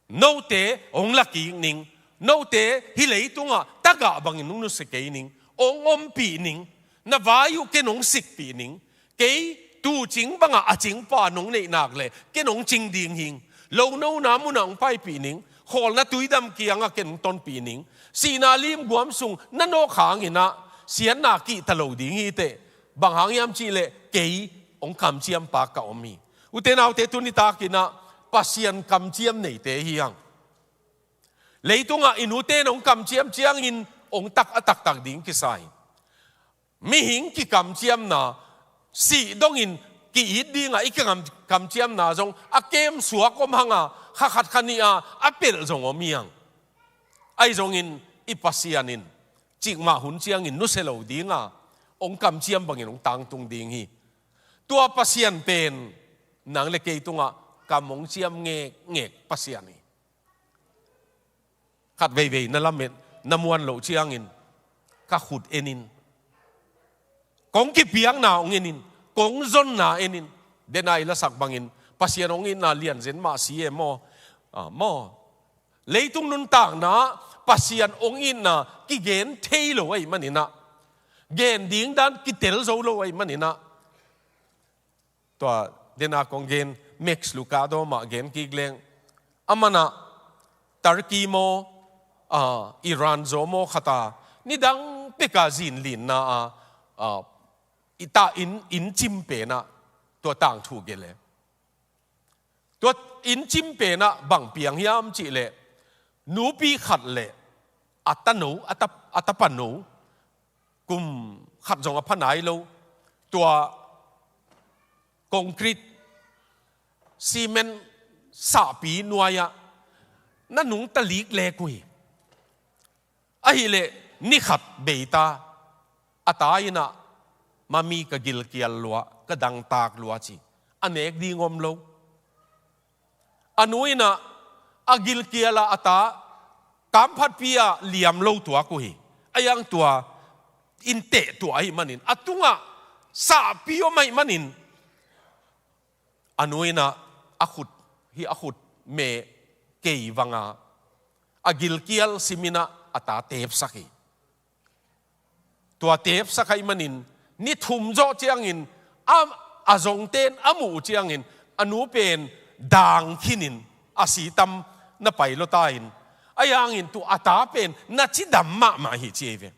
Note hong lakik ning. Note hih leitungah tagah bangin hong nusia kei ning. Hong ompih ning. Na vai uh ken hong sikpih ning. Kei tucing bangah a cingpa nong neih nak leh ken hong cing ding hing. Lo nona munah hong paipih ning. Khawlna tuidam kiangah ken hong tonpih ning. Sihna limguam sung na nawk hangin ah siatna kihta lo ding hi teh. Bang hang hiam cihleh kei hong kamciampa ka om hi. Ute naute, tuni takin ah Pasian kamciam neite hi hang. Leitungah i nute in hong kamciam ciangin hong tak a taktak ding kisa hi. Mihing kikamciamna, sih dongin ki-it dingah i kikam-, kamciamna zong a kem suak om hanga, kha khat kha nih a a pelh zong om hi hang. Ahi zongin i Pasian in cikmah hun ciangin nusia lo dinga hong kamciam bangin hong tangtung ding hi. Tua Pasian pen nang le kei tungah kam hong ciam ngekngek Pasian hi. Khat veivei na lamet, na muan loh ciangin ka khut enin, kong kipiakna hong enin, kong zonna enin, dena i lasak bangin Pasian hong itna lianzen mah si e maw? Ah, maw? Leitung nuntakna Pasian hong itna kigen thei lo ahih manin ah, gen ding dan kitel zo lo ahih manin ah, tua dena kong gen Max Lucado mah gen kik leng, aman ah Turkey maw, ah, Iran zaw maw khata nidang peka zinlinna a, ah, i ta inn, inn cim penah tua tangthu gen le. Tua inn cim penah bang piang hiam cihleh, nupi khat le a tano, a ta, a tapano, kum khat zong a pha nai lo, tua concrete, cement sahpi nuai-ah na nungta liklek uh hi. Ahihleh ni khat beita, a ta in ah, "Mami, ka gilkial lua, ka dangtak lua," ci. A nek ding om lo. A nu in ah a gilkial ah a ta kamphatpi ah liam lo tuak uh hi. A yang tua in teh tuah ahih manin, a tungah sahpi om ahih manin, a nu in ah a khut, hih a khut me kei vanga, a gilkial simin ah a ta tepsak hi. Tua tepsak ahih manin, ni thum zawh ciangin, a, a zongten a muh uh ciangin, a nu pen dang khinin a si tam na pai lua ta in, a yangin tua a ta pen na cidam mahmah hi ci ei ve.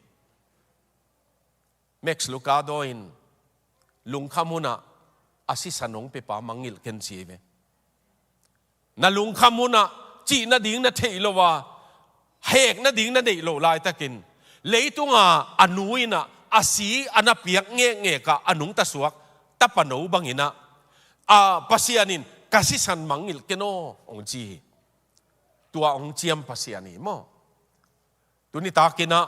Max Lucado in lungkham hunah a sisan hong pepa mangngilh ken ci ei ve. Na lungkham hunah cih nading na theih loh a, hek nading na neih loh laitakin, leitunga a nu in ah a si a na piak ngekngek ah a nungta suak tapano bangin ah, a, Pasian in, "Ka sisan mangngilh ken aw," hong ci hi. Tua hong ciam Pasian hi maw? Tuni takin ah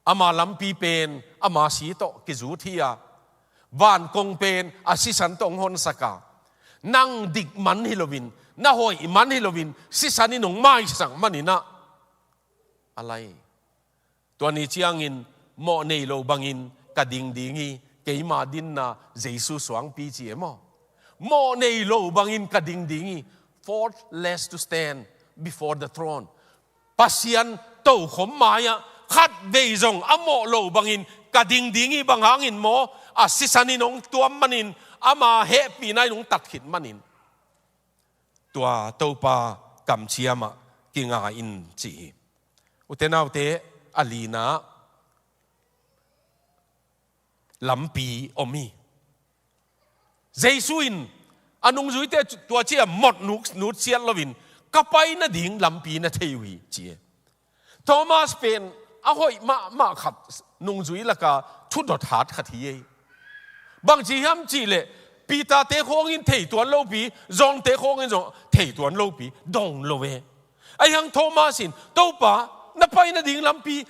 ama lampi pen ama si tawh kizut hi a, van kong pen a sisan tawh hong honsak a, nang dik man hi loin, na hoih man hi loin, sisan in hong maisak manin ah, a lai. Tua ni ciangin mawh nei lo bangin ka ding ding hi, keima dinna Jesu suangpi ci e maw? Mawh nei lo bangin ka ding ding hi, faultless to stand before the throne. Pasian tokhom mai-ah khatvei zong a mawh lo bangin ka ding ding hi. Bang hangin maw? A sisan in hong tuam manin, ama hehpihna in hong tat khit manin tua Topa kamciam ah kinga in ci hi. Ute naute, a lina lampi om hi. Jesu in a nungzuite tua ciang mot nuk nutsiat loin, "Ka pai nading lampi na thei uh hi," ci hi. Thomas pen a hoih mahmah khat, nungzui laka thudot hat khat hi ei. Bangci hiam cihleh, Peter te khawngin thei tuan lopi, John te khawngin zong thei tuan lopi dong lo e. Ahi hang Thomas in, "Topa, na pai nading lampi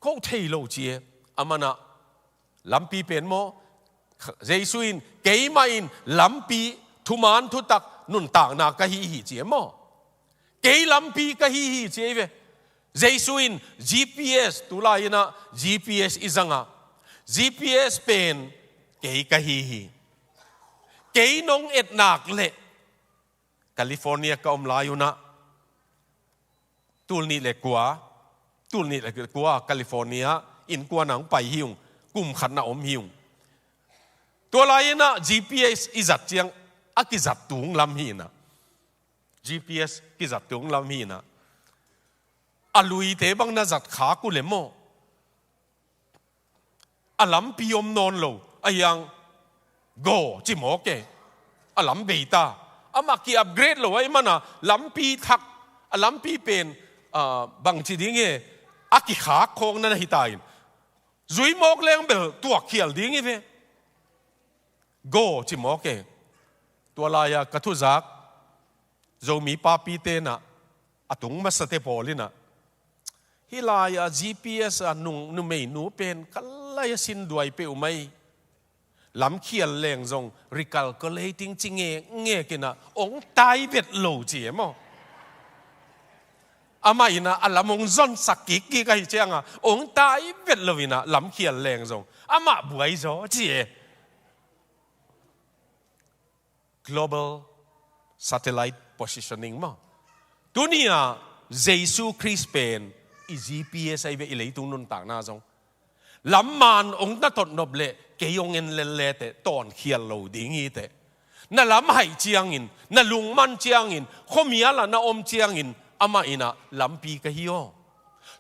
ko thei lo," ci e. Aman ah, "Lampi pen maw?" Jesu in, "Keimah in lampi, thuman thutak, nuntakna ka hi hi," ci e maw. "Kei lampi ka hi hi," ci e ve. Jesu in G P S, tulai in ah G P S i zang a, "G P S pen kei ka hi hi. Kei nong et nak leh, California ka om lai un ah, tul nih le kua, tul nih le kua California innkuan ah hong pai hi ung, kum khat na om hi ung. Tua lai in ah G P S i zat ciang a kizat tung lam hi in ah, G P S kizat tung lam hi in ah, a luite bang na zat khak uh leh maw, a lampi om nawn lo, ahi hang go ci mawk e. A lam bei ta. Amah ki-upgrade lo ahih man a, lampi thak, a lampi pen, ah, bangci ding e, a kikhak khawng na hi ta in, zui mawk leng bel tuak khial ding hi ve. Go ci mawk e. Tua lai-a ka thuzak Zomi papite in ah, a tung masate pawl in ah, "Hih lai-a G P S a nung, numeinu pen ka lai-a sin duai peuh mai. Lam khial leng zong recalculating ci ngekngek in ah, hong tai vet lo," ci e maw. Amah in ah a lam hong zonsak kikkik ahih ciang a, hong tai vet lo in ah, lam khial leng zong amah buai zaw ci e. Global satellite positioning maw. Tuni-a Jesu Khrist pen i G P S ahi ve, i leitung nuntakna zong. Lam man hong na tot nop leh kei hong en lel le teh tawnkhial lo ding hi teh. Na lam haih ciangin, na lungman ciangin, khuamial ah na om ciangin, amah in ah, "Lampi ka hi aw.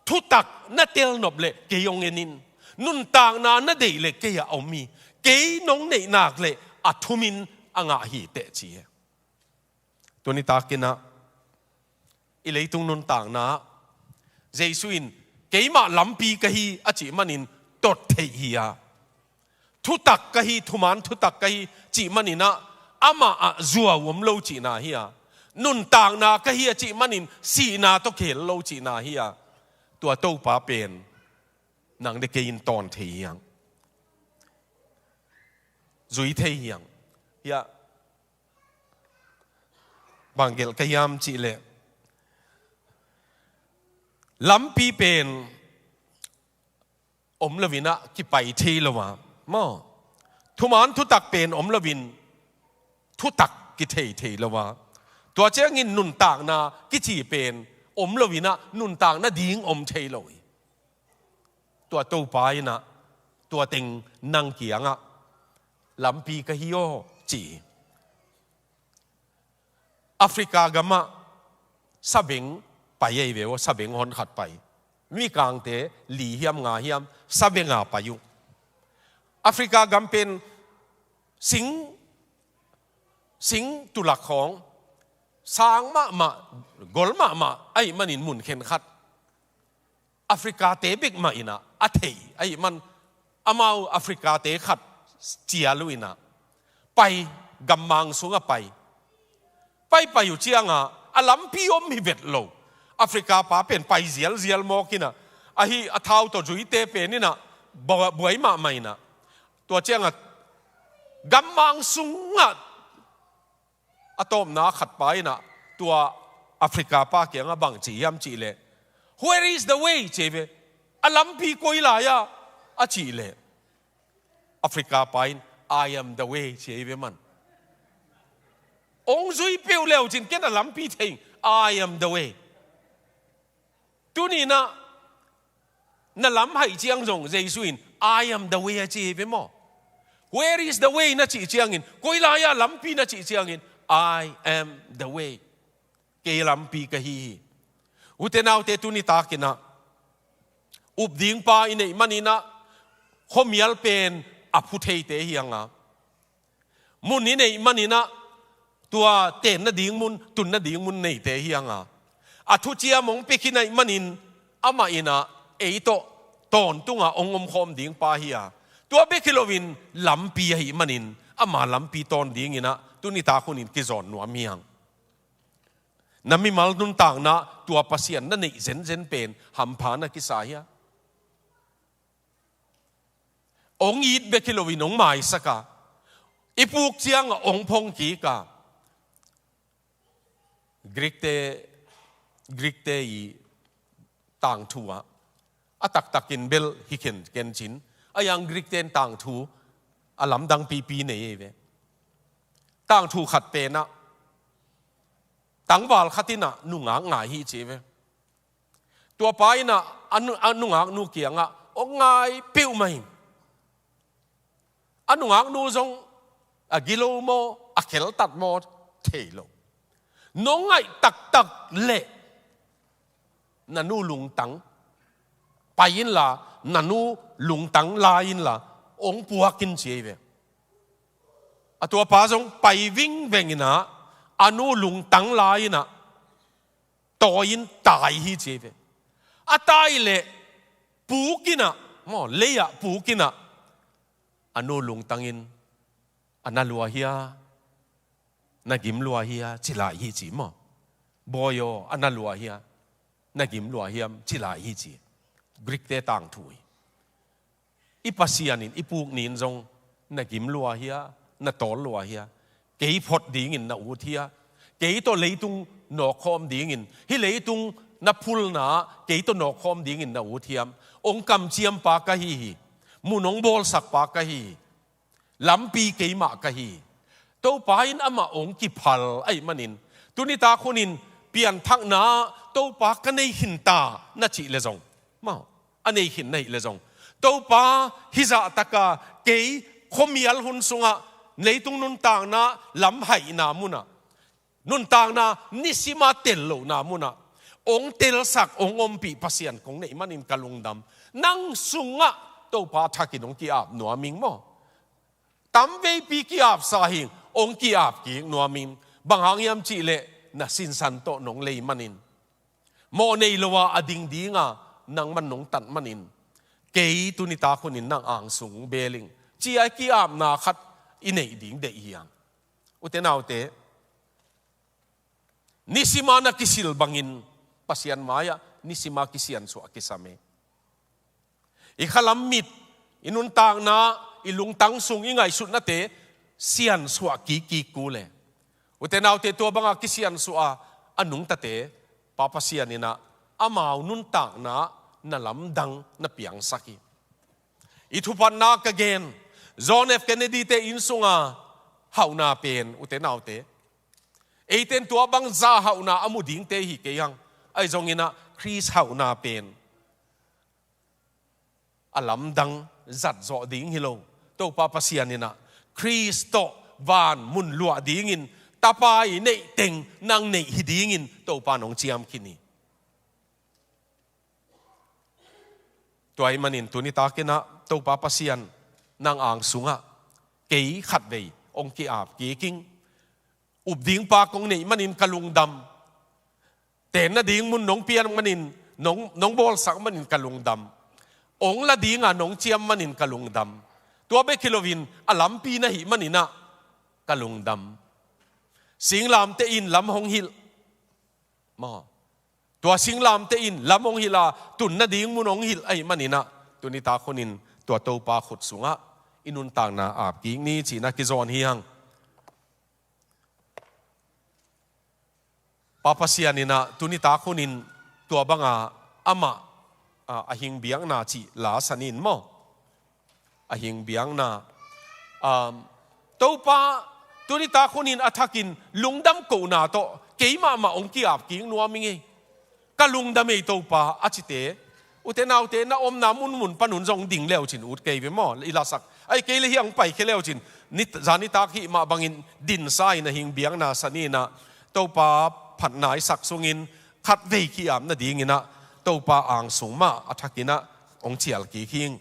Thutak na tel nop leh kei hong en in. Nuntakna na deih leh kei ah om hi. Kei nong neih nak leh a thumin a ngah hi teh," ci hi. Tuni takin ah, i leitung nuntakna ah, Jesu in, "Keimah lampi ka hi," a cih manin tot theih hi a, "Thutak ka hi, thuman thutak ka hi," cih manin ah, amah ah zuau om lo cihna hi a, "Nuntakna ka hi," a cih manin sihna tawh khel lo cihna hi a, tua Topa pen nang le kei in tawn thei hi hang. Zui thei hi hang. Hiah bang gelh ka hiam cih leh, lampi pen om lo in ah kipai thei lo a, maw. Thuman thutak pen om lo in thutak kithei thei lo a, tua ciangin nuntakna kici pen om lo in ah nuntakna ding om thei lo hi. Tua Topa in ah, tua teng nang kiangah, "Lampi ka hi aw," ci hi. Africa gamah sabeng pai ahi ve aw, sabeng hon khat pai. Mikangte li hiam nga hiam, sabeng a pai uh. Africa gam pen sing, sing tulak khawng sang mahmah, gol mahmah ahih manin mun khenkhat Africa te bek mah in ah a thei ahih man, amau Africa te khat cial uh in ah pai, gammang sungah pai. Pai pai uh ciangah a lampi om hi vet lo. Africa pa pen pai zialzial mawk in ah, ahi a thau tawh zuite pen in ah bua-, buai mahmah in ah, tua ciangah gammang sungah a tawpna khat pa in ah tua Africa pa kiangah bang ci hiam cih leh, "Where is the way?" ci hi ve. "A lampi koi lai ah?" a cih leh, Africa pa in, "I am the way," ci hi ve man. Hong zui peuh leu cin ken a lampi thei, "I am the way." Tuni in ah na lam haih ciang zong Jesu in, "I am the way," a ci hi ve maw. "Where is the way?" na cih ciangin, "Koi lai-ah lampi?" na cih ciangin, "I am the way." Kei lampi ka hi hi. Ute naute, tuni takin ah up ding pa i neih manin ah, khuamial pen a phu theite hi hang a, mun i neih manin ah, tua tenna ding mun, tunna ding mun neite hi hang a, a thuciam hong pia khin ahih manin, amah in ah ei tawh tawntung a hong omkhawm ding pa hi a, tua bek hi loin lampi ahih manin, ama lampi tawn dingin ah tuni tak hunin kizawn nuam hi hang. Na mimal nuntakna, tua Pasian na neih zenzen pen hampha na kisa hia? Hong it bek hi loin hong maisak a, i puk ciangah hong phong kik a. Greek-te, Greek-te i tangthu ah, a taktakin bel hi khenken cin, a yang Greek-te in tangthu a lamdang pipi nei ei ve. Tangthu khat pen ah, tangval khat in ah nungak ngai hi ci ei ve. Tua pa in ah, a nu-, a nungaknu kiangah hong ngai peuhmah hi. A nungaknu zong a gilo maw, a kheltat maw, thei lo. Nong ngaih taktak leh na nu lungtang pai inla, na nu lungtang la inla, hong puak in ci ei ve. A tua pa zong pai vingveng in ah, a nu lungtang la in ah, tawi in tai hi ci ei ve. A tai leh puk in ah, maw, lei-ah puk in ah, a nu lungtang in, "A na lua hia, na gim lua hia?" ci lai hi ci maw. "Bawi aw, a na lua hia, na gim lua hiam?" ci lai hi ci. Greek-te tangthu hi. I Pasian in i puk ni-in zong, "Na gim lua hia, na tawl lua hia? Kei phot dingin na ut hia? Kei tawh leitung nawkkhawm dingin, hih leitung na phulna ah kei tawh nawkkhawm dingin na ut hiam? Hong kamciam pa ka hi hi. Mun hong bawlsak pa ka hi hi. Lampi keimah ka hi hi." Topa in amah hong kiphal ahih manin, tuni tak hunin pianthakna ah, "Topa, ka nei khin ta," na cih leh zong, maw, a nei khin na hih leh zong, "Topa, hih zahtak a kei khuamial hun sungah, leitung nuntakna lam haihna munah, nuntakna nisima tel lohna munah hong telsak, hong ompih Pasian kong neih manin ka lungdam. Nang sungah Topa thakin hong ki-ap nuam ing maw. Tamveipi ki-apsa hi ing, hong ki-ap kik nuam ing. Bang hang hiam cih leh, na sinsan tawh nong lei manin, mawh nei lo-a a ding dinga nangman nong tat manin, kei tuni tak hunin nang angsung beel ing," ci-a ki-apna khat i neih ding deih hi hang. Ute naute, nisima na kisil bangin Pasian mai-ah nisima kisiansuah kisam e. I khalam mit, i nuntakna, i lungtang sung, i ngaihsutnate siansuah kikkik kul e. Ute naute, tua banga kisiansuah a, a nungtate, Pa Pasian in ah amau nuntakna na lamdang na piangsak hi. I thupatna ka gen, John F Kennedy-te inn sunga hauhna pen, ute naute, eite'n tua bang zah hauhna a mu dingte hi kei hang. Ahi zongin ah Khrist hauhna pen a lamdang zatzawh ding hi lo. Topa Pasian in ah Khrist tawh van mun luah dingin Tapa i neih teng nang neih hi dingin Topa in hong ciam khin hi. Tua ahih manin tuni takin ah, Topa Pasian, nang angsungah kei khatvei hong ki-ap kik ing. Up ding pa kong neih manin ka lungdam. Tenna ding mun nong piak manin, nong, nong bawlsak manin ka lungdam. Hong la dinga nong ciam manin ka lungdam. Tua bek hi loin a lampi na hih manin ah ka lungdam. Singlamteh in lam hong hilh. Maw. Tua singlamteh in lam hong hilh a, tunna ding mun hong hilh ahih manin ah, tuni tak hunin tua Topa khut sungah i nuntakna ap kik ni cihna kizawn hi hang. Pa Pasian in ah tuni tak hunin tua banga amah, a, a hing biakna cih la sa ni maw. A hing biakna, um, Topa, tuni tak hunin a thakin lungdam kohna tawh kei mahmah hong ki-ap kik nuam ing ei. Ka lungdam ei Topa, a cite. Ute naute, na omna munmun panun zong ding leucin ut kei ve maw. I lasak Ahih kei leh hih hong paikhia le uh cin, ni, zanitak hih mah bangin dinsa in a hing biakna san in ah, Topa phatna i sak sungin khatvei ki-ap nadingin ah, Topa angsung mah a thakin ah hong cial kik hing.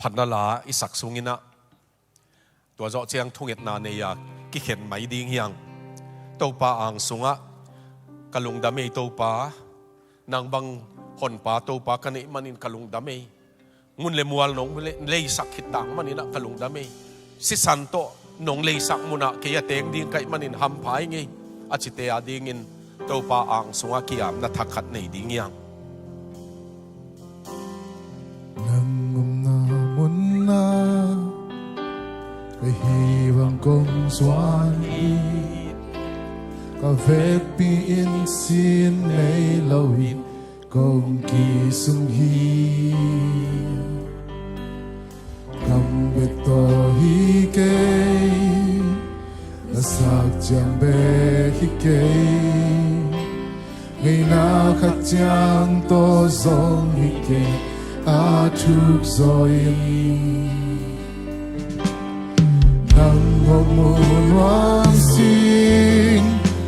Phatna la i sak sungin ah, tua zawh ciang thungetna nei-a kikhen mai ding hi hang. Topa angsung ah, ka lungdam ei Topa, nang bang honpa Topa ka neih manin ka lungdam ei. Ngun le mual nong le, leisak khit tak manin ah ka lungdam ei. Sisan tawh nong leisak munah kei a teng ding ka hih manin hampha ing ei, a cite a dingin Topa angsung ah ki-apna thak khat nei ding hi hang. Nang omna munah ka hih bang kong zuan hi. Ka vekpi in sin nei loin kong kisung hi. Kam bek tawh hi kei, na sak ciang bek hi kei. Ngeina khat ciang tawh zong hi kei, a thuk zaw in. Nang hong mu nuam sing,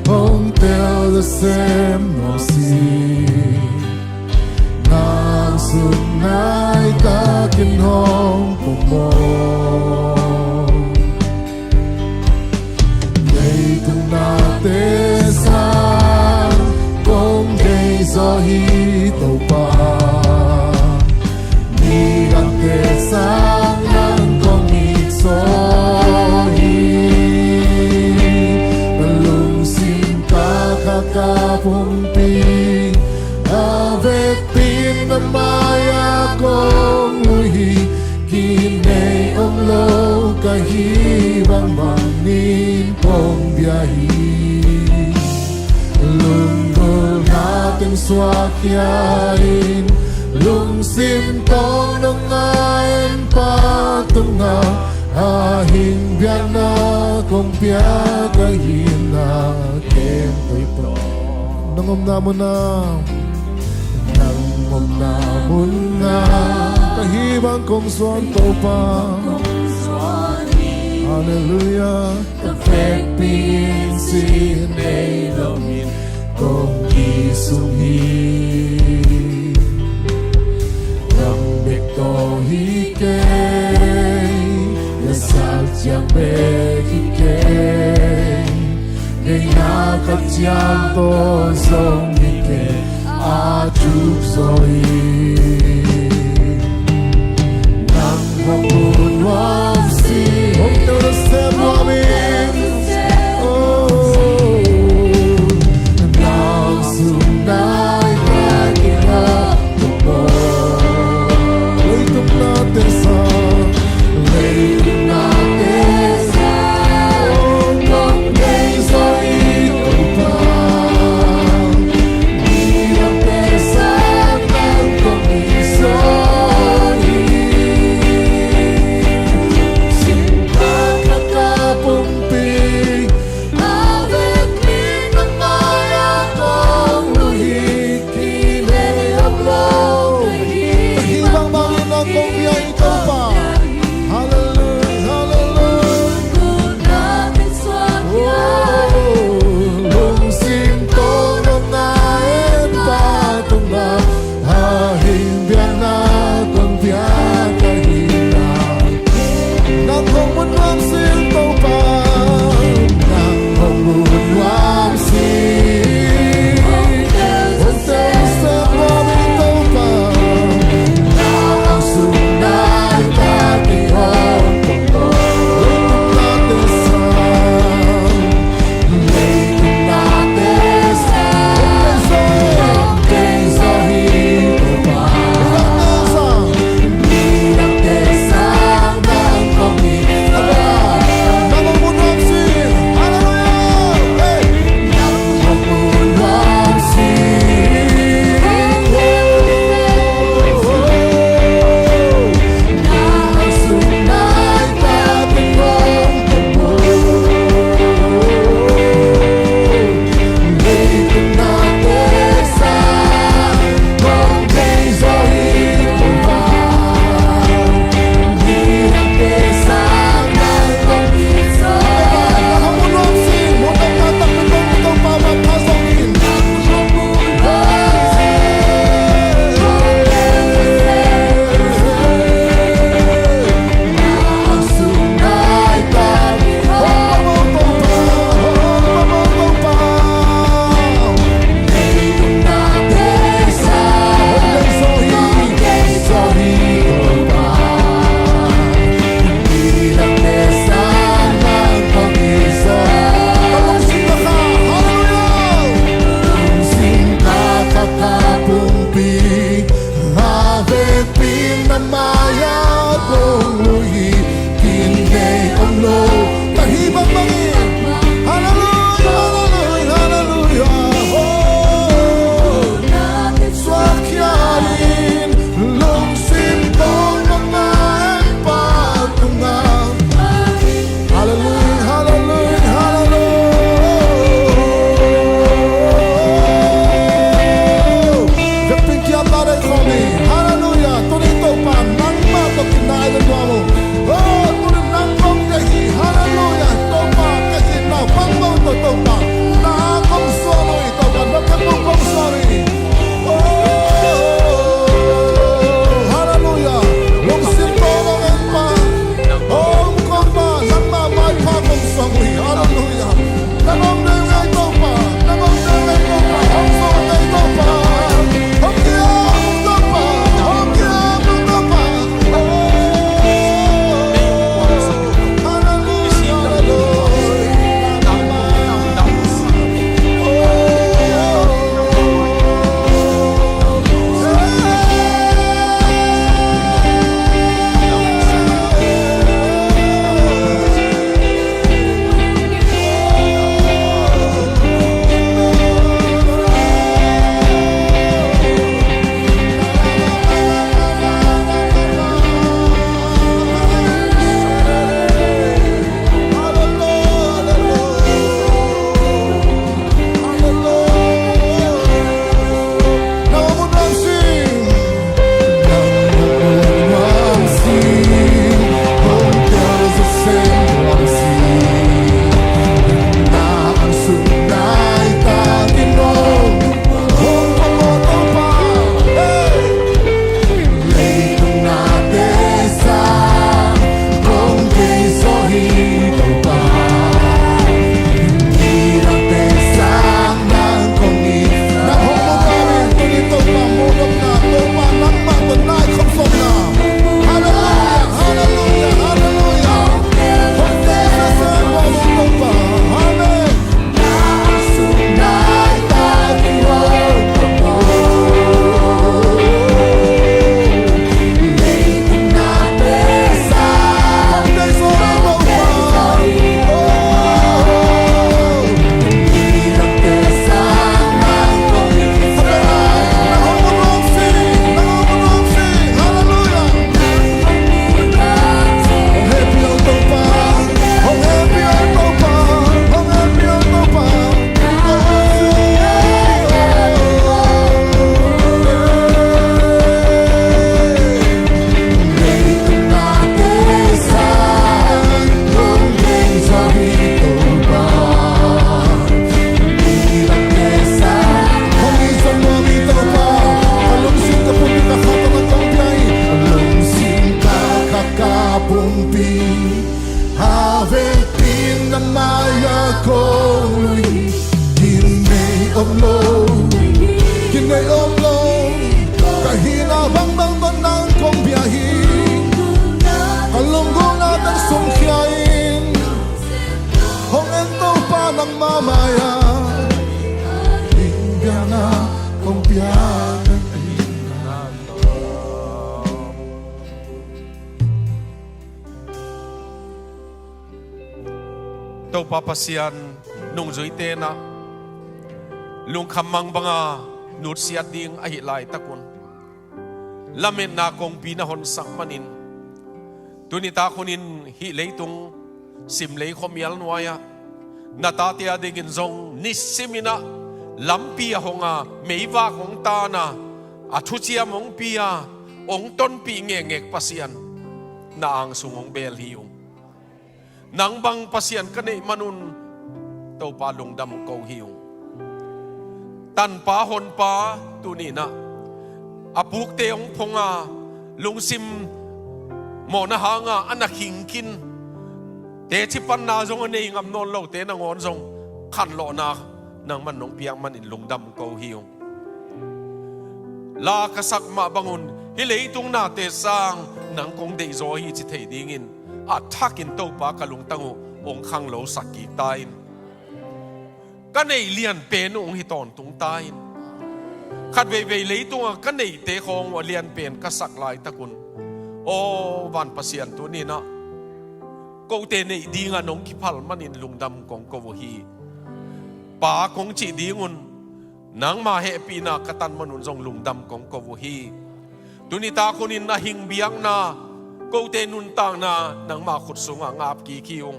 hong tel zawsem nuam sing. Nang sung nai takin hong pumawng. Leitung nate sang kong deih zaw hi Topa. Midangte sang nang kong it zaw hi. Ka lungsim, ka kha, ka pumpi, a vekpi in na mai-ah kong lui hi. Kinei om lo ka hih bangbang in kong bia hi. Lunggulhna teng suakkhia in, lungsim tawh nong ngai in, Pa tungah a hing biakna kong pia ka hihna khempeuh tawh. Nang omna munah, nang omna munah ka hih bang kong zuan Topa. Halleluiah. Ka vekpi in sin nei loin kong kisung hi. Kam bek tawh hi kei, na sak ciang bek hi kei. Ngeina khat ciang tawh zong hi kei, a thuk zaw hi. Nang hong mu nuam sing, hong tel zawsem nuam in. Oh, nang sung nai takin hong pumawng. Leitung nate sang, leitung nate sang kong deih zaw hi Topa. Midangte sang nang Maya kong lui hi, kinei om lo. Ka hih bangbang in. Halleluia, halleluia, halleluia. Oh, suak khia in, lungsim tawh mangngilh Pa tungah. Halleluia, halleluia, halleluia. Vekpi in kiamna deih khawm ni. Halleluia. Tuni Topa nangmah tawh kinai le nuam uh. Oh, tuni nang kong deih hi. Halleluia. Topa ka itna bangbang tawh Topa na kong suan uh hi. Topa na kong suan uh hi. Oh, halleluia. Lungsim tawh mangngilh Pa. Hong kong Pa, nangmah maipha kong suang uh hi. Halleluia. Nang hong deih ngei Topa, nang hong deih ngei Topa, hong suang ngei Topa. Hong kiam Topa, hong kiam Topa. Oh, halleluia, halleluia. Ka pumpi a vekpi in na mai-ah kong lui hi. Kinei om lo, kinei om lo. Ka hihna bangbang tawh nang kong bia hi. Ka lunggulhna teng sungkhia in. Hong en Topa nangmah mai-ah. Hih biakna kong piak hi. Topa Pasian, nungzuite in ah lungkham mang banga nutsiat ding ahih laitakun, lametna kongpi na honsak manin, tuni tak hunin hih leitung simlei khuamial nuai-ah na tate a dingin zong nisimin ah lampi a hong a, meivak hong tan a, a thuciam hong pia, hong tonpih ngekngek Pasian, na angsung hong beel hi ung. Nang bang Pasian ka neih manun Topa lungdam ko hi ung. Tanpa honpa tuni in ah a pukte hong phong a, lungsim mawhna hanga a na khingkhin, teci panna zong a nei ngam nawn lote nangawn zong khanlawhna nangman nong piak manin lungdam ko hi ung. La ka sak mah bangun hih leitung nate sang nang kong deihzaw hi ci thei dingin a thakin Topa ka lungtang uh hong khanglosak kik ta in. Ka neih lianpen uh hong hi tawntung ta in. Khatveivei leitungah ka neihte khawng uh a lianpen ka sak laitakun Aw van Pasian, tuni-in ah kote neih dingah nong kiphal manin lungdam kong ko uh hi. Pa kong cih dingun nangma hehpihna ka tan manun zong lungdam kong ko uh hi. Tuni tak hunin a hing biakna, kote nuntakna nangma khut sungah ngap kik hi ung.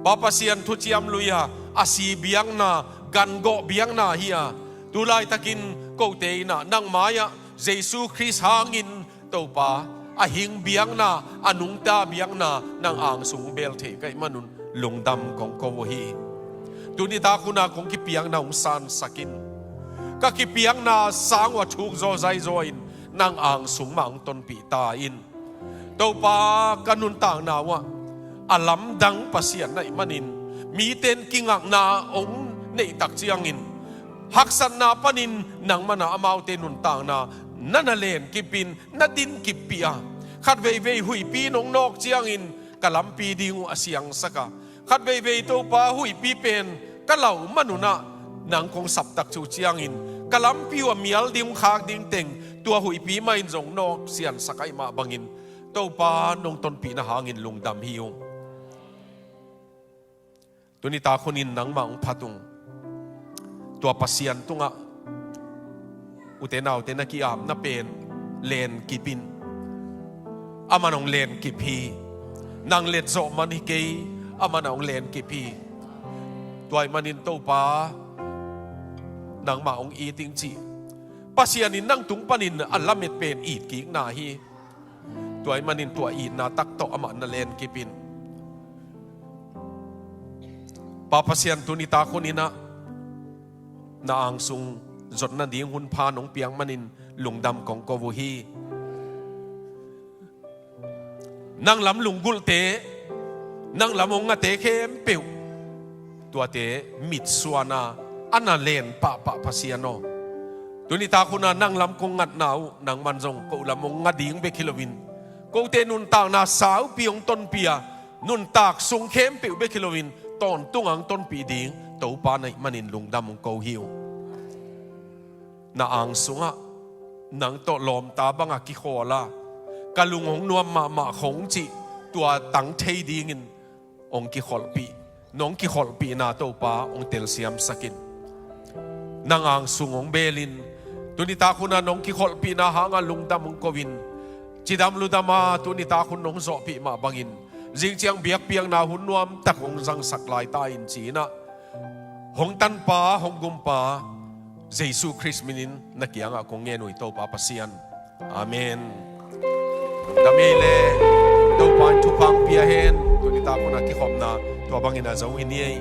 Pa Pasian, thuciam lui-a a si biakna, gangawh biakna hi-a, tu laitakin kote in ah nang mai-ah Jesu Khrist hangin Topa, a hing biakna, a nungta biakna nang angsung bel thei ka hih manun lungdam kong ko uh hi. Tuni tak hun-a kong kipiakna hong sansak in, ka kipiakna sang uh a thuk zaw zaizaw in nang angsung mah hong tonpih ta in. Topa, ka nuntakna uh ah a lamdang Pasian na hih manin mite in kingakna hong neih tak ciangin haksatna panin nangmah in ah amaute nuntakna na na lenkip in, na dinkippih a, khat veivei huihpi nong nawk ciangin ka lampi ding uh a siangsak a, khat veivei Topa huihpi pen ka lau manun ah nang kong saptak uh ciangin ka lampi uh a mial ding uh khak ding teng tua huihpi mah in zong nawk siansak ahih mah bangin Topa, nong tonpihna hangin lungdam hi ung. Tuni tak hunin nangmah hong phat ung. Tua Pasian tungah ute naute na ki-apna pen lenkip in. Aman hong lenkip hi. Nang letzawh man hi kei, aman hong lenkip hi. Tua hih manin Topa, nangmah hong it ing cih Pasian in nang tung panin a lamet pen itkikna hi. Tua hih manin tua itna tak tawh amah na lenkip in. Pa Pasian, tuni tak hunin ah na angsung zot nading hun pha nong piak manin lungdam kong ko uh hi. Nang lam lunggulhte, nang lam hong ngate khempeuh, tuate mitsuan a, a na len pahpah Pasian aw. Tuni tak hun-a nang lam kong ngatna uh nangman zong ko lam hong nga ding bek hi loin, kote nuntakna saupi hong tonpih a, nuntak sung khempeuh bek hi loin tawntung a hong tonpih ding Topa na hih manin lungdam hong ko hi ung. Na angsungah nang tawh lawmta bangah kikhawl a, ka lung hong nuam mahmah khong cih tua tang thei dingin hong kikholhpih, nong kikholhpihna Topa hong telsiamsak in. Nang angsung hong beel in, tuni tak hun-a nong kikholhpihna hangah lungdam hong ko in. Cidam ludam a tuni tak hun nong zawhpih mah bangin zing ciang biakpiakna hun nuamtak hong zangsak lai ta in, ci-in ah hong tanpa, hong gumpa Jesu Khrist minin na kiangah kong ngen uh hi, Topa Pasian. Amen. Dam ei le, Topa in thupha hong pia hen. Tuni tak hun-a kikhopna tua bangin a zo hi ni ei.